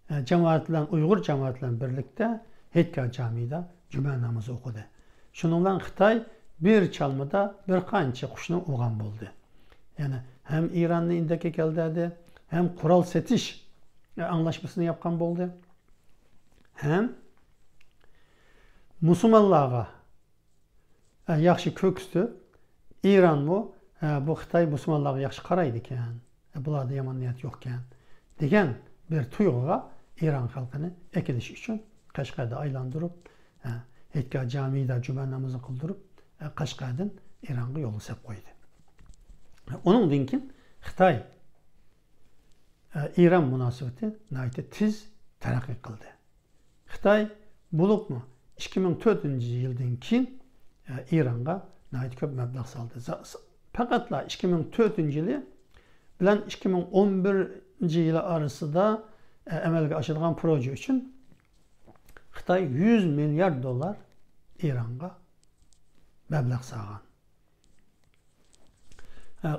ئە، جامائەت بىلەن، ئۇيغۇر جامائەت بىلەن بىرلىكتە ھېيتگاھ جامىدا جۈمە نامىزى ئوقۇدى. شۇنىڭ بىلەن خىتاي بىر چالمىدا بىر قانچە قۇشنى ئۇرغان بولدى. يەنى ھەم ئىراننى ئىندەككە كەلتۈردى، ھەم قورال سېتىش، ئە، ئاڭلاشمىسىنى ياپقان بولدى، ھەم مۇسۇلمانلارغا ئە، ياخشى كۆرسىتىپ، ئىرانمۇ، ئە، بۇ خىتاي مۇسۇلمانلارغا ياخشى قارايدىكەن، ئە، بۇلاردا يامان نىيەت يوقكەن دېگەن بىر تۇيغۇغا ئىران خەلقىنى ئەكېلىش ئۈچۈن قەشقەردە ئايلاندۇرۇپ، ئە، ھېيتگاھ جامىدا جۈمە نامىزى قىلدۇرۇپ، قەشقەردىن ئىرانغا يولغا سېلىپ قويدى. ئۇنىڭدىن كېيىن خىتاي، ئىران مۇناسىۋىتى ناھايىتى تېز تەرەققىي قىلدى. خىتاي بولۇپمۇ ئىككى مىڭ تۆتىنچى يىلدىن كېيىن، ئە، ئىرانغا ناھايىتى كۆپ مەبلەغ سالدى. زا-، س-، پەقەتلا ئىككى مىڭ تۆتىنچى يىلى بىلەن ئىككى مىڭ ئون بىرىنچى يىلى ئارىسىدا، ئە، ئەمەلگە ئاشىدىغان پروژې ئۈچۈن خىتاي يۈز مىليارد دوللار ئىرانغا مەبلەغ سالغان. ھە،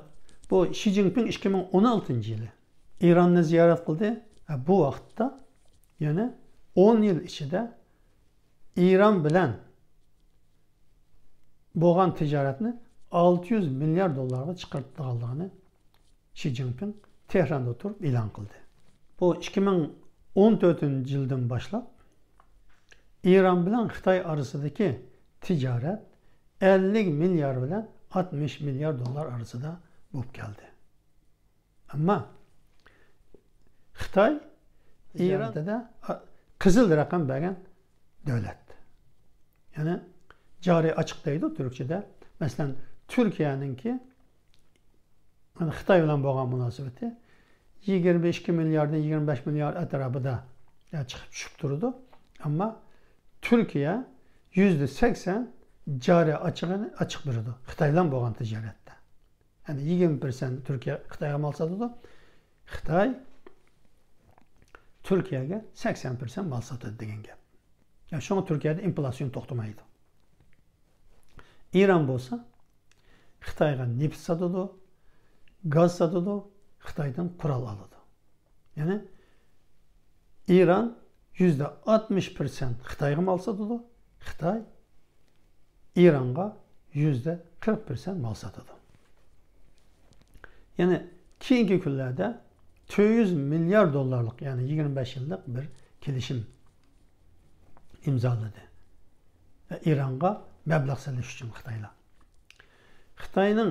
بۇ شى جىنپىڭ ئىككى مىڭ ئون ئالتىنچى يىلى ئىراننى زىيارەت قىلدى. ھە، بۇ ۋاقىتتا يەنە ئون يىل ئىچىدە ئىران بىلەن بولغان تىجارەتنى ئالتە يۈز مىليارد دوللارغا چىقىرتىدىغانلىقىنى شى جىنپىڭ تېھراندا تۇرۇپ ئېلان قىلدى. بۇ ئىككى مىڭ ئون تۆتىنچى يىلدىن باشلاپ ئىران بىلەن خىتاي ئارىسىدىكى تىجارەت ئەللىك مىليار بىلەن ئاتمىش مىليار دوللار ئارىسىدا بولۇپ كەلدى. ئەمما خىتاي ئىراندا قىزىل رەقەم بەرگەن دۆلەت. يەنى جارى ئاچىق دەيدۇ تۈركچىدە. مەسىلەن، تۈركىيەنىڭكى، يەنى خىتاي بىلەن بولغان مۇناسىۋىتى يىگىرمە ئىككى مىلياردىن يىگىرمە بەش مىليارد ئەتراپىدا، يا، چىقىپ چۈشۈپ تۇرىدۇ. ئەمما تۈركىيە يۈزدە سەكسەن جارى ئاچىقىنى ئاچىق بېرىدۇ خىتاي بىلەن بولغان تىجارەتتە. يەنى يىگىرمە پىرسەنت تۈركىيە خىتايغا مال ساتىدۇ. خىتاي تۈركىيەگە سەكسەن پىرسەنت مال ساتىدۇ دېگەن گەپ. يا، شۇڭا تۈركىيەدە ئىنفلياتسىيون توختىمايدۇ. ئىران بولسا خىتايغا نېفىت ساتىدۇ، گاز ساتىدۇ، خىتايدىن قورال ئالىدۇ. يەنى ئىران يۈزدە ئاتمىش پىرسەنت خىتايغا مال ساتىدۇ، خىتاي ئىرانغا يۈزدە قىرىق پىرسەنت مال ساتىدۇ. يەنى كېيىنكى كۈنلەردە تۆت يۈز مىليارد دوللارلىق، يەنى يىگىرمە بەش يىللىق بىر كېلىشىم ئىمزالىدى. ئىرانغا مەبلەغ سېلىش ئۈچۈن خىتايلار. خىتاينىڭ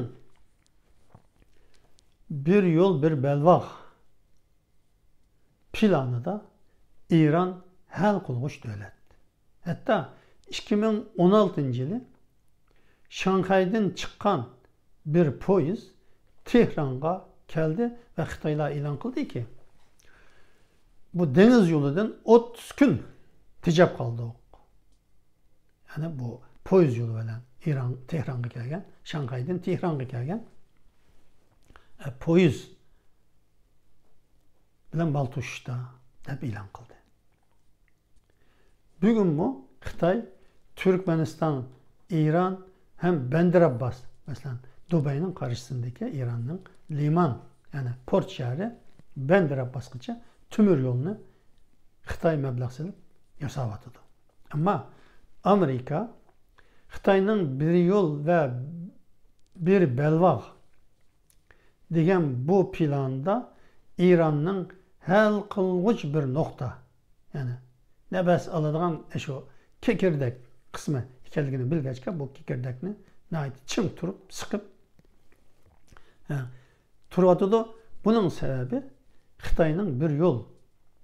بىر يول، بىر بەلباغ پىلانىدا ئىران ھەل قىلغۇچ دۆلەت. ھەتتا ئىككى مىڭ ئون ئالتىنچى يىلى شاڭخەيدىن چىققان بىر پويىز تېھرانغا كەلدى ۋە خىتايلار ئېلان قىلدىكى، بۇ دېڭىز يولىدىن ئوتتۇز كۈن تېجەپ قالدۇق. يەنى بۇ پويىز يولى بىلەن ئىران، تېھرانغا كەلگەن، شاڭخەيدىن تېھرانغا كەلگەن، ئە، پويىز بىلەن مال توشۇشتا دەپ ئېلان قىلدى. بۈگۈنمۇ خىتاي تۈركمەنىستان، ئىران ھەم بەندەر ئابباس، مەسىلەن، دۇبەينىڭ قارشىسىندىكى ئىراننىڭ لىمان، يەنى پورت شەھىرى بەندەر ئابباسقىچە تۆمۈر يولنى خىتاي مەبلەغ سېلىپ ياساۋاتىدۇ. ئەمما ئامېرىكا خىتاينىڭ بىر يول ۋە بىر بەلباغ دېگەن بۇ پىلاندا ئىراننىڭ ھەل قىلغۇچ بىر نۇقتا، يەنى نەپەس ئالىدىغان شۇ كېكىردەك قىسمى ئىكەنلىكىنى بىلگەچكە، بۇ كېكىردەكنى ناھايىتى چىڭ تۇرۇپ، سىقىپ، ھە، تۇرۇۋاتىدۇ. بۇنىڭ سەۋەبى خىتاينىڭ بىر يول،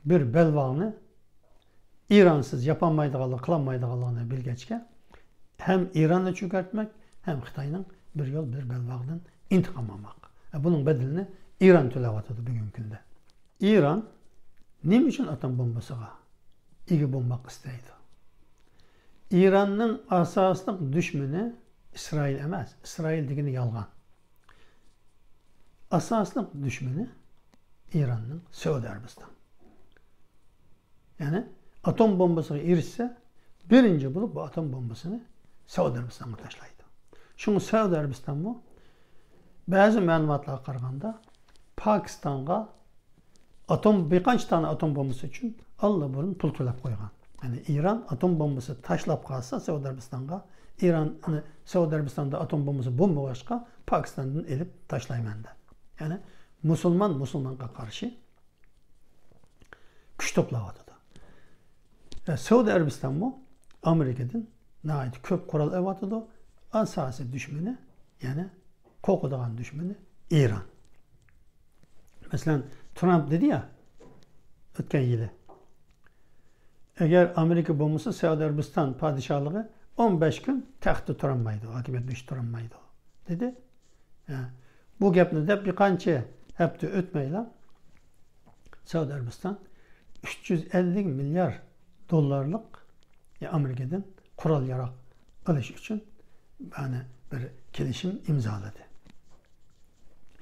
بىر بەلباغنى ئىرانسىز ياپالمايدىغانلىقى، قىلالمايدىغانلىقىنى بىلگەچكە، ھەم ئىراننى چۆكۈرتمەك، ھەم خىتاينىڭ بىر يول، بىر بەلباغدىن ئىنتىقام ئالماق. بۇنىڭ بەدىلىنى ئىران تۆلەۋاتىدۇ بۈگۈنكى كۈندە. ئىران نېمە ئۈچۈن ئاتوم بومبىسىغا ئىگە بولماق ئىستەيدۇ؟ ئىراننىڭ ئاساسلىق دۈشمىنى ئىسرائىل ئەمەس. ئىسرائىل دېگىنى يالغان. ئاساسلىق دۈشمىنى ئىراننىڭ سەئۇدى ئەرەبىستان. يەنى ئاتوم بومبىسىغا ئېرىشسە، بىرىنچى بولۇپ بۇ ئاتوم بومبىسىنى سەئۇدى ئەرەبىستانغا تاشلايدۇ. شۇڭا سەئۇدى ئەرەبىستانمۇ بەزى مەلۇماتلارغا قارىغاندا، پاكىستانغا ئاتوم، بىر قانچە دانە ئاتوم بومبىسى ئۈچۈن ئاللىبۇرۇن پۇل تۆلەپ قويغان. يەنى ئىران ئاتوم بومبىسى تاشلاپ قالسا سەئۇدى ئەرەبىستانغا، ئىران، سەئۇدى ئەرەبىستاندا ئاتوم بومبىسى بولمىغاچقا، پاكىستاندىن ئېلىپ تاشلايمەن دەپ. يەنى مۇسۇلمان مۇسۇلمانغا قارشى كۈچ توپلاۋاتىدۇ. ۋە سەئۇدى ئەرەبىستانمۇ ئامېرىكىدىن ناھايىتى كۆپ قورال ئېلىۋاتىدۇ. ئاساسىي دۈشمىنى، يەنى قورقىدىغان دۈشمىنى ئىران. مەسىلەن، ترامپ دېدى يا ئۆتكەن يىلى، ئەگەر ئامېرىكا بولمىسا، سەئۇدى ئەرەبىستان پادىشاھلىقى ئون بەش كۈن تەختتە تۇرالمايدۇ، ھاكىمىيەت بېشىدا تۇرالمايدۇ، دېدى. ھە، بۇ گەپنى دەپ بىر قانچە ھەپتە ئۆتمەيلا سەئۇدى ئەرەبىستان ئۈچ يۈز ئەللىك مىليار دوللارلىق، يا، ئامېرىكىدىن قورال ياراغ ئېلىش ئۈچۈن، يەنى، بىر كېلىشىم ئىمزالىدى.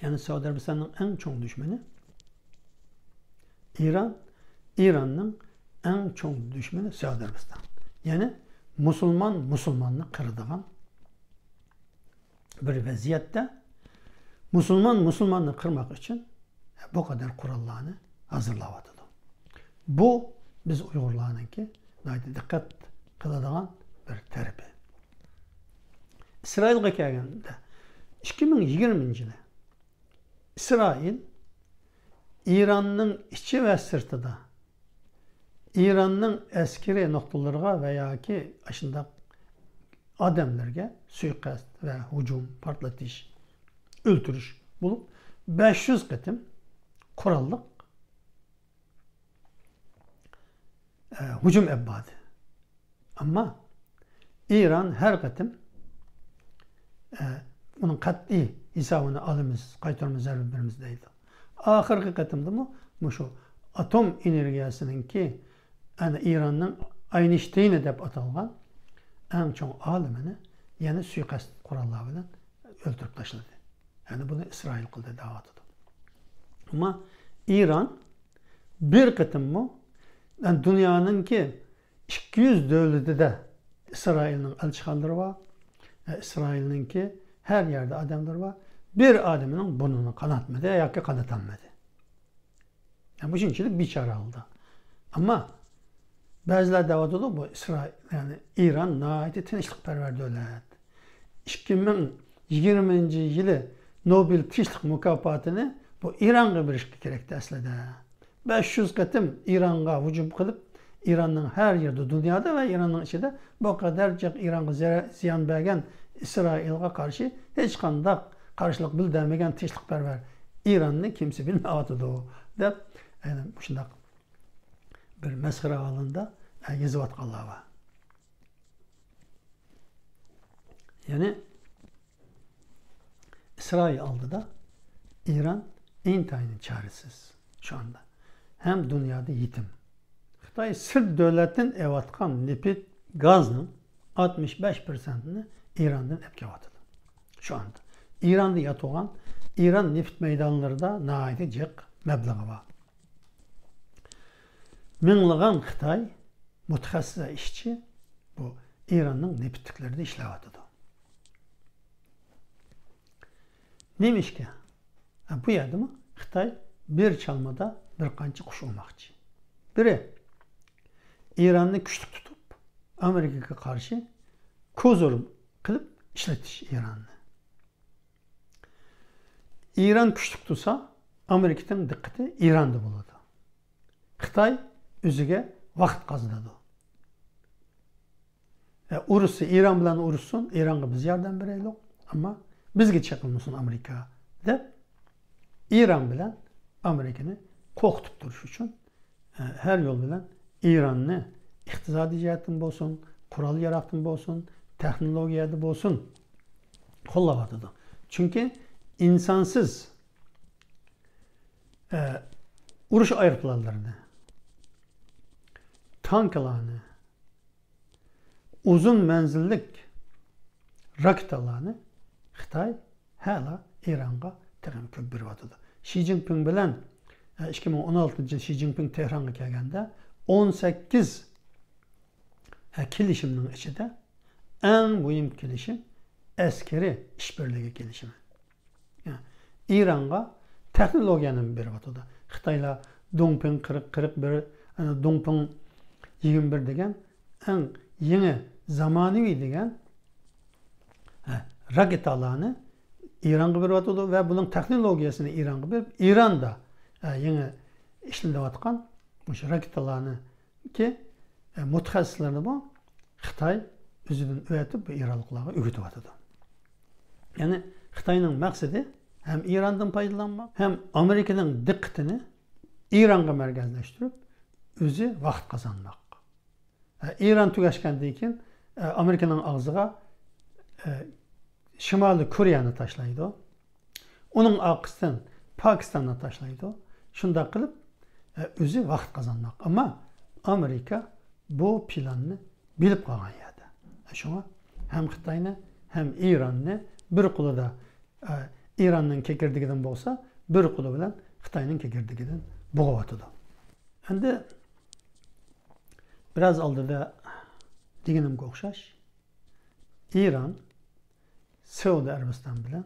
يەنى سەئۇدى ئەرەبىستاننىڭ ئەڭ چوڭ دۈشمىنى ئىران، ئىراننىڭ ئەڭ چوڭ دۈشمىنى سەئۇدى ئەرەبىستان. يەنى مۇسۇلمان مۇسۇلماننى قىرىدىغان بىر ۋەزىيەتتە مۇسۇلمان مۇسۇلماننى قىرماق ئۈچۈن بۇ قەدەر قوراللارنى ھازىرلاۋاتىدۇ. بۇ بىز ئۇيغۇرلارنىڭكى ناھايىتى دىققەت قىلىدىغان بىر تەرىپى. ئىسرائىلغا كەلگەندە، ئىككى مىڭ يىگىرمىنچى يىلى ئىسرائىل ئىراننىڭ ئىچى ۋە سىرتىدا ئىراننىڭ ئەسكىرىي نۇقتىلىرىغا ۋە ياكى ئاشۇنداق ئادەملەرگە سۇيىقەست ۋە ھۇجۇم، پارتلىتىش، ئۆلتۈرۈش بولۇپ، بەش يۈز قېتىم قوراللىق، ئە، ھۇجۇم ئېلىپ باردى. ئەمما ئىران ھەر قېتىم، ئە، ئۇنىڭ قەتئىي ھېسابىنى ئالىمىز، قايتۇرما زەربە بېرىمىز دەيدۇ. ئاخىرقى قېتىمدىمۇ مۇشۇ ئاتوم ئېنېرگىيەسىنىڭكى، ئەنە، ئىراننىڭ ئاينشتېينى دەپ ئاتالغان ئەڭ چوڭ ئالىمىنى يەنە سۇيىقەست قوراللار بىلەن ئۆلتۈرۈپ تاشلىدى. يەنى بۇنى ئىسرائىل قىلدى دەۋاتىدۇ. ئەمما ئىران بىر قېتىممۇ، يەنى دۇنيانىڭكى ئىككى يۈز دۆلىتىدە ئىسرائىلنىڭ ئەلچىخانىلىرى بار، ئىسرائىلنىڭكى ھەر يەردە ئادەملىرى بار. بىر ئادىمىنىڭ بۇرنىنى قاناتمىدى ياكى قانىتالمىدى. يەنى بۇ شۇنچىلىك بىچارە ھالدا. ئەمما بەزىلەر دەۋاتىدۇ، بۇ ئىسرائىل، يەنى ئىران ناھايىتى تىنچلىقپەرۋەر دۆلەت. ئىككى مىڭ يىگىرمىنچى يىلى نوبېل تىنچلىق مۇكاپاتىنى بۇ ئىرانغا بېرىشكە كېرەكتى ئەسلىدە. بەش يۈز قېتىم ئىرانغا ھۇجۇم قىلىپ، ئىراننىڭ ھەر يېرىدە، دۇنيادا ۋە ئىراننىڭ ئىچىدە بۇ قەدەر جىق ئىرانغا زەرە-، زىيان بەرگەن ئىسرائىلغا قارشى ھېچقانداق قارشىلىق بىلدۈرمىگەن تىنچلىقپەرۋەر ئىراننى كىمسى بىلمەيۋاتىدۇ، دەپ، يەنە مۇشۇنداق بىر مەسخىرە ھالىندا، ئە، يېزىۋاتقانلار بار. يەنى ئىسرائىل ئالدىدا ئىران ئىنتايىن چارىسىز شۇ ئاندا. ھەم دۇنيادا يېتىم. خىتاي سىرت دۆلەتتىن ئېلىۋاتقان نېفىت، گازنىڭ ئاتمىش بەش پىرسەنتىنى ئىراندىن ئېلىپ كېلىۋاتىدۇ. شۇ ئاندا ئىراندا ياتىدىغان ئىران نېفىت مەيدانلىرىدا ناھايىتى جىق مەبلىغى بار. مىڭلىغان خىتاي مۇتەخەسسىس ۋە ئىشچى بۇ ئىراننىڭ نېفىتلىكلىرىدە ئىشلەۋاتىدۇ. نېمە ئىشكە؟ ھە، بۇ يەردىمۇ خىتاي بىر چالمىدا بىر قانچە قۇش ئۇرماقچى. بىرى، ئىراننى كۈچلۈك تۇتۇپ، ئامېرىكىغا قارشى كوزىر قىلىپ ئىشلىتىش ئىراننى. ئىران كۈچلۈك تۇرسا، ئامېرىكىنىڭ دىققىتى ئىراندا بولىدۇ. خىتاي ئۆزىگە ۋاقىت قازىنىدۇ. ئە، ئۇرۇشسا، ئىران بىلەن ئۇرۇشسۇن، ئىرانغا بىز ياردەم بېرەيلۇق، ئەمما بىزگە چېقىلمىسۇن ئامېرىكا، دەپ، ئىران بىلەن ئامېرىكىنى قورقۇتۇپ تۇرۇش ئۈچۈن، ئە، ھەر يول بىلەن ئىراننى ئىقتىسادىي جەھەتتىن بولسۇن، قورال ياراغدىن بولسۇن، تېخنولوگىيەدە بولسۇن، قوللاۋاتىدۇ. چۈنكى ئىنسانسىز، ئە، ئۇرۇش ئايروپىلانلىرىنى، تانكىلارنى، ئۇزۇن مەنزىللىك راكېتالارنى خىتاي ھەلا ئىرانغا تېخىمۇ كۆپ بېرىۋاتىدۇ. شى جىنپىڭ بىلەن، ئە، ئىككى مىڭ ئون ئالتىنچى يىل شى جىنپىڭ تېھرانغا كەلگەندە، ئون سەككىز، ئە، كېلىشىمنىڭ ئىچىدە ئەڭ مۇھىم كېلىشىم ئەسكىرىي ئىشبىرلىكى كېلىشىمى. يا، ئىرانغا تېخنولوگىيەنى بېرىۋاتىدۇ. خىتايلار دۇڭپىڭ قىرىق، قىرىق بىر، ئەنە، دۇڭپىڭ يىگىرمە بىر دېگەن ئەڭ يېڭى، زامانىۋى دېگەن، ھە، راكېتالارنى ئىرانغا بېرىۋاتىدۇ ۋە بۇنىڭ تېخنولوگىيەسىنى ئىرانغا بېرىپ، ئىراندا، ھە، يېڭى ئىشلىنىۋاتقان مۇشۇ راكېتالارنى كى، ئە، مۇتەخەسسىسلىرىنىمۇ خىتاي ئۆزىدىن ئۆتۈپ بۇ ئىرانلىقلارغا ئۆگىتىۋاتىدۇ. يەنى خىتاينىڭ مەقسىتى ھەم ئىراندىن پايدىلانماق، ھەم ئامېرىكىنىڭ دىققىتىنى ئىرانغا مەركەزلەشتۈرۈپ، ئۆزى ۋاقىت قازانماق. ئە، ئىران تۈگەشكەندىن كېيىن ئامېرىكىنىڭ ئاغزىغا شىمالىي كورېيەنى تاشلايدۇ. ئۇنىڭ ئارقىسىدىن پاكىستاننى تاشلايدۇ. شۇنداق قىلىپ ئۆزى ۋاقىت قازانماق. ئەمما ئامېرىكا بۇ پىلاننى بىلىپ قالغان يەردە. شۇڭا ھەم خىتاينى، ھەم ئىراننى بىر قولىدا، ئىراننىڭ كېكىردىكىدىن بولسا، بىر قولى بىلەن خىتاينىڭ كېكىردىكىدىن بوغۇۋاتىدۇ. ئەمدى بىراز ئالدىدا دېگىنىمگە ئوخشاش، ئىران سەئۇدى ئەرەبىستان بىلەن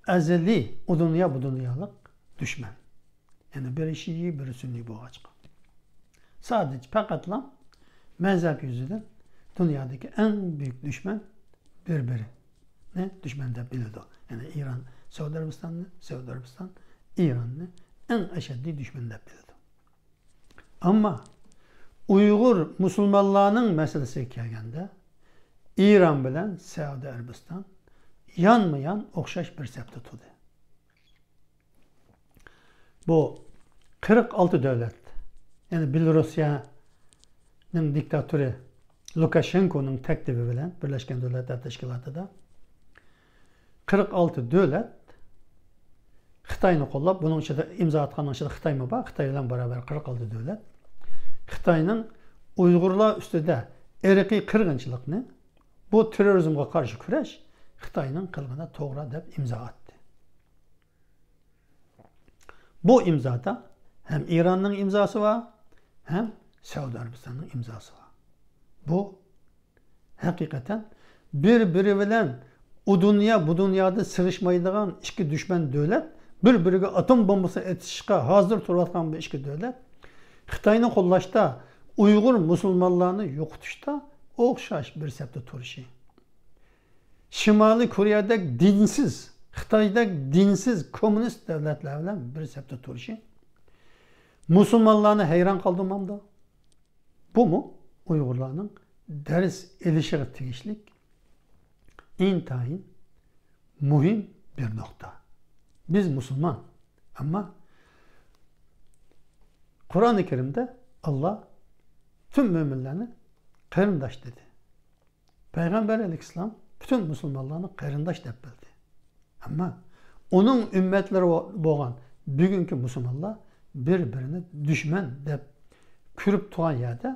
ئەزەلىي ئۇ دۇنيا بۇ دۇنيالىق دۈشمەن. يەنى بىرى شىئى، بىرى سۈننىي بولغاچقا. سادىچە پەقەتلا مەزھەپ يۈزىدىن دۇنيادىكى ئەڭ بۈيۈك دۈشمەن بىر-بىرىنى دۈشمەن دەپ بىلىدۇ. يەنى ئىران سەئۇدى ئەرەبىستاننى، سەئۇدى ئەرەبىستان ئىراننى ئەڭ ئەشەددىي دۈشمەن دەپ بىلىدۇ. ئەمما ئۇيغۇر مۇسۇلمانلارنىڭ مەسىلىسىگە كەلگەندە، ئىران بىلەن سەئۇدى ئەرەبىستان يانمۇ يان ئوخشاش بىر سەپتە تۇردى. بۇ قىرىق ئالتە دۆلەت، يەنى بېلوروسىيەنىڭ دىكتاتورى لۇكاشېنكونىڭ تەكلىپى بىلەن بىرلەشكەن دۆلەتلەر تەشكىلاتىدا قىرىق ئالتە دۆلەت خىتاينى قوللاپ، بۇنىڭ ئىچىدە ئىمزا ئاتقاننىڭ ئىچىدە خىتايمۇ بار، خىتاي بىلەن باراۋەر قىرىق ئالتە دۆلەت. خىتاينىڭ ئۇيغۇرلار ئۈستىدە ئىرقىي قىرغىنچىلىقنى، بۇ تېررورىزمغا قارشى كۈرەش خىتاينىڭ قىلغىنى توغرا دەپ ئىمزا ئاتتى. بۇ ئىمزادا ھەم ئىراننىڭ ئىمزاسى بار، ھەم سەئۇدى ئەرەبىستاننىڭ ئىمزاسى بار. بۇ ھەقىقەتەن بىر-بىرى بىلەن ئۇ دۇنيا، بۇ دۇنيادا سىغىشمايدىغان ئىككى دۈشمەن دۆلەت، بىر-بىرىگە ئاتوم بومبىسى ئېتىشقا ھازىر تۇرۇۋاتقان بۇ ئىككى دۆلەت خىتاينى قوللاشتا، ئۇيغۇر مۇسۇلمانلارنى يوقىتىشتا ئوخشاش بىر سەپتە تۇرۇشى. شىمالىي كورېيەدەك دىنسىز، خىتايدەك دىنسىز كوممۇنىست دۆلەتلەر بىلەن بىر سەپتە تۇرۇشى مۇسۇلمانلارنى ھەيران قالدۇرمامدۇ؟ بۇمۇ ئۇيغۇرلارنىڭ دەرس ئېلىشىغا تېگىشلىك ئىنتايىن مۇھىم بىر نۇقتا. بىز مۇسۇلمان، ئەمما قۇرئانى كەرىمدە ئاللا پۈتۈن مۆمىنلەرنى قېرىنداش دېدى. پەيغەمبەر ئەلەيھىسسالام پۈتۈن مۇسۇلمانلارنى قېرىنداش دەپ بىلدى. ئەمما ئۇنىڭ ئۈممەتلىرى بولغان بۈگۈنكى مۇسۇلمانلار بىر-بىرىنى دۈشمەن دەپ كۆرۈپ تۇرغان يەردە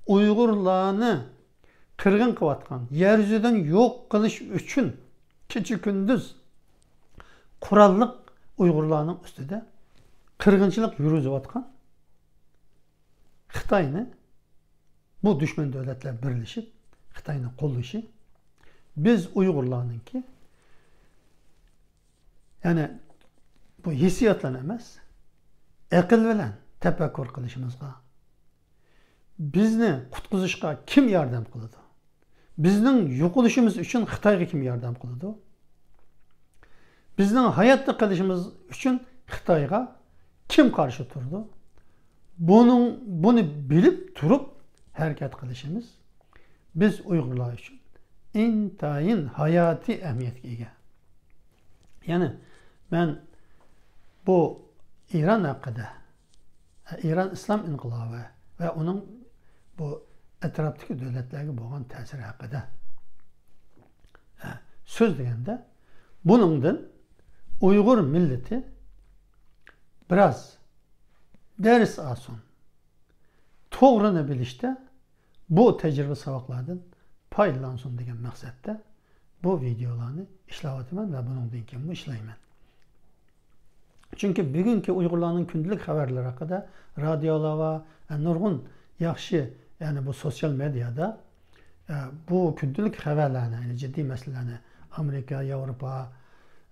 ئۇيغۇرلارنى قىرغىن قىلىۋاتقان، يەر يۈزىدىن يوق قىلىش ئۈچۈن كېچە-كۈندۈز قوراللىق ئۇيغۇرلارنىڭ ئۈستىدە قىرغىنچىلىق يۈرگۈزۈۋاتقان خىتاينى بۇ دۈشمەن دۆلەتلەر بىرلىشىپ خىتاينى قوللىشى، بىز ئۇيغۇرلارنىڭكى، يەنى بۇ ھېسسىيات بىلەن ئەمەس، ئەقىل بىلەن تەپەككۇر قىلىشىمىزغا، بىزنى قۇتقۇزۇشقا كىم ياردەم قىلىدۇ؟ بىزنىڭ يوقىلىشىمىز ئۈچۈن خىتايغا كىم ياردەم قىلىدۇ؟ بىزنىڭ ھاياتتا قېلىشىمىز ئۈچۈن خىتايغا كىم قارشى تۇرىدۇ؟ بۇنىڭ، بۇنى بىلىپ تۇرۇپ ھەرىكەت قىلىشىمىز بىز ئۇيغۇرلار ئۈچۈن ئىنتايىن ھاياتىي ئەھمىيەتكە ئىگە. يەنى مەن بۇ ئىران ھەققىدە، ئىران ئىسلام ئىنقىلابى ۋە ئۇنىڭ بۇ ئەتراپتىكى دۆلەتلەرگە بولغان تەسىرى ھەققىدە سۆزلىگەندە، بۇنىڭدىن ئۇيغۇر مىللىتى بىراز دەرس ئالسۇن، توغرىنى بىلىشتە بۇ تەجرىبە ساۋاقلاردىن پايدىلانسۇن دېگەن مەقسەتتە بۇ ۋىدېئولارنى ئىشلەۋاتىمەن ۋە بۇنىڭدىن كېيىنمۇ ئىشلەيمەن. چۈنكى بۈگۈنكى ئۇيغۇرلارنىڭ كۈندىلىك خەۋەرلىرى ھەققىدە رادىيولار ۋە نۇرغۇن ياخشى، يەنى بۇ سوتسىيال مېدىيادا، ئە، بۇ كۈندىلىك خەۋەرلەرنى، يەنى جىددىي مەسىلىلەرنى، ئامېرىكا، ياۋروپا،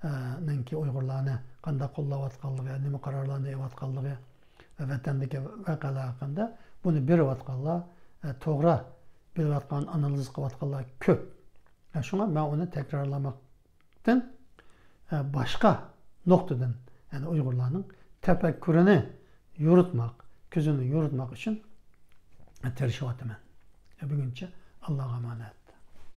ئە، نىڭكى ئۇيغۇرلارنى قانداق قوللاۋاتقانلىقى، نېمە قارارلارنى ئېلىۋاتقانلىقى، ۋەتەندىكى ۋەقەلەر ھەققىدە بۇنى بېرىۋاتقانلار، ئە، توغرا بىلىۋاتقان، ئانالىز قىلىۋاتقانلار كۆپ. ئە، شۇڭا مەن ئۇنى تەكرارلىماقتىن، ئە، باشقا نۇقتىدىن، يەنى ئۇيغۇرلارنىڭ تەپەككۇرىنى يورۇتماق، كۆزىنى يورۇتماق ئۈچۈن، ئە، تىرىشىۋاتىمەن. ئە، بۈگۈنچە ئاللاغا ئامانەت.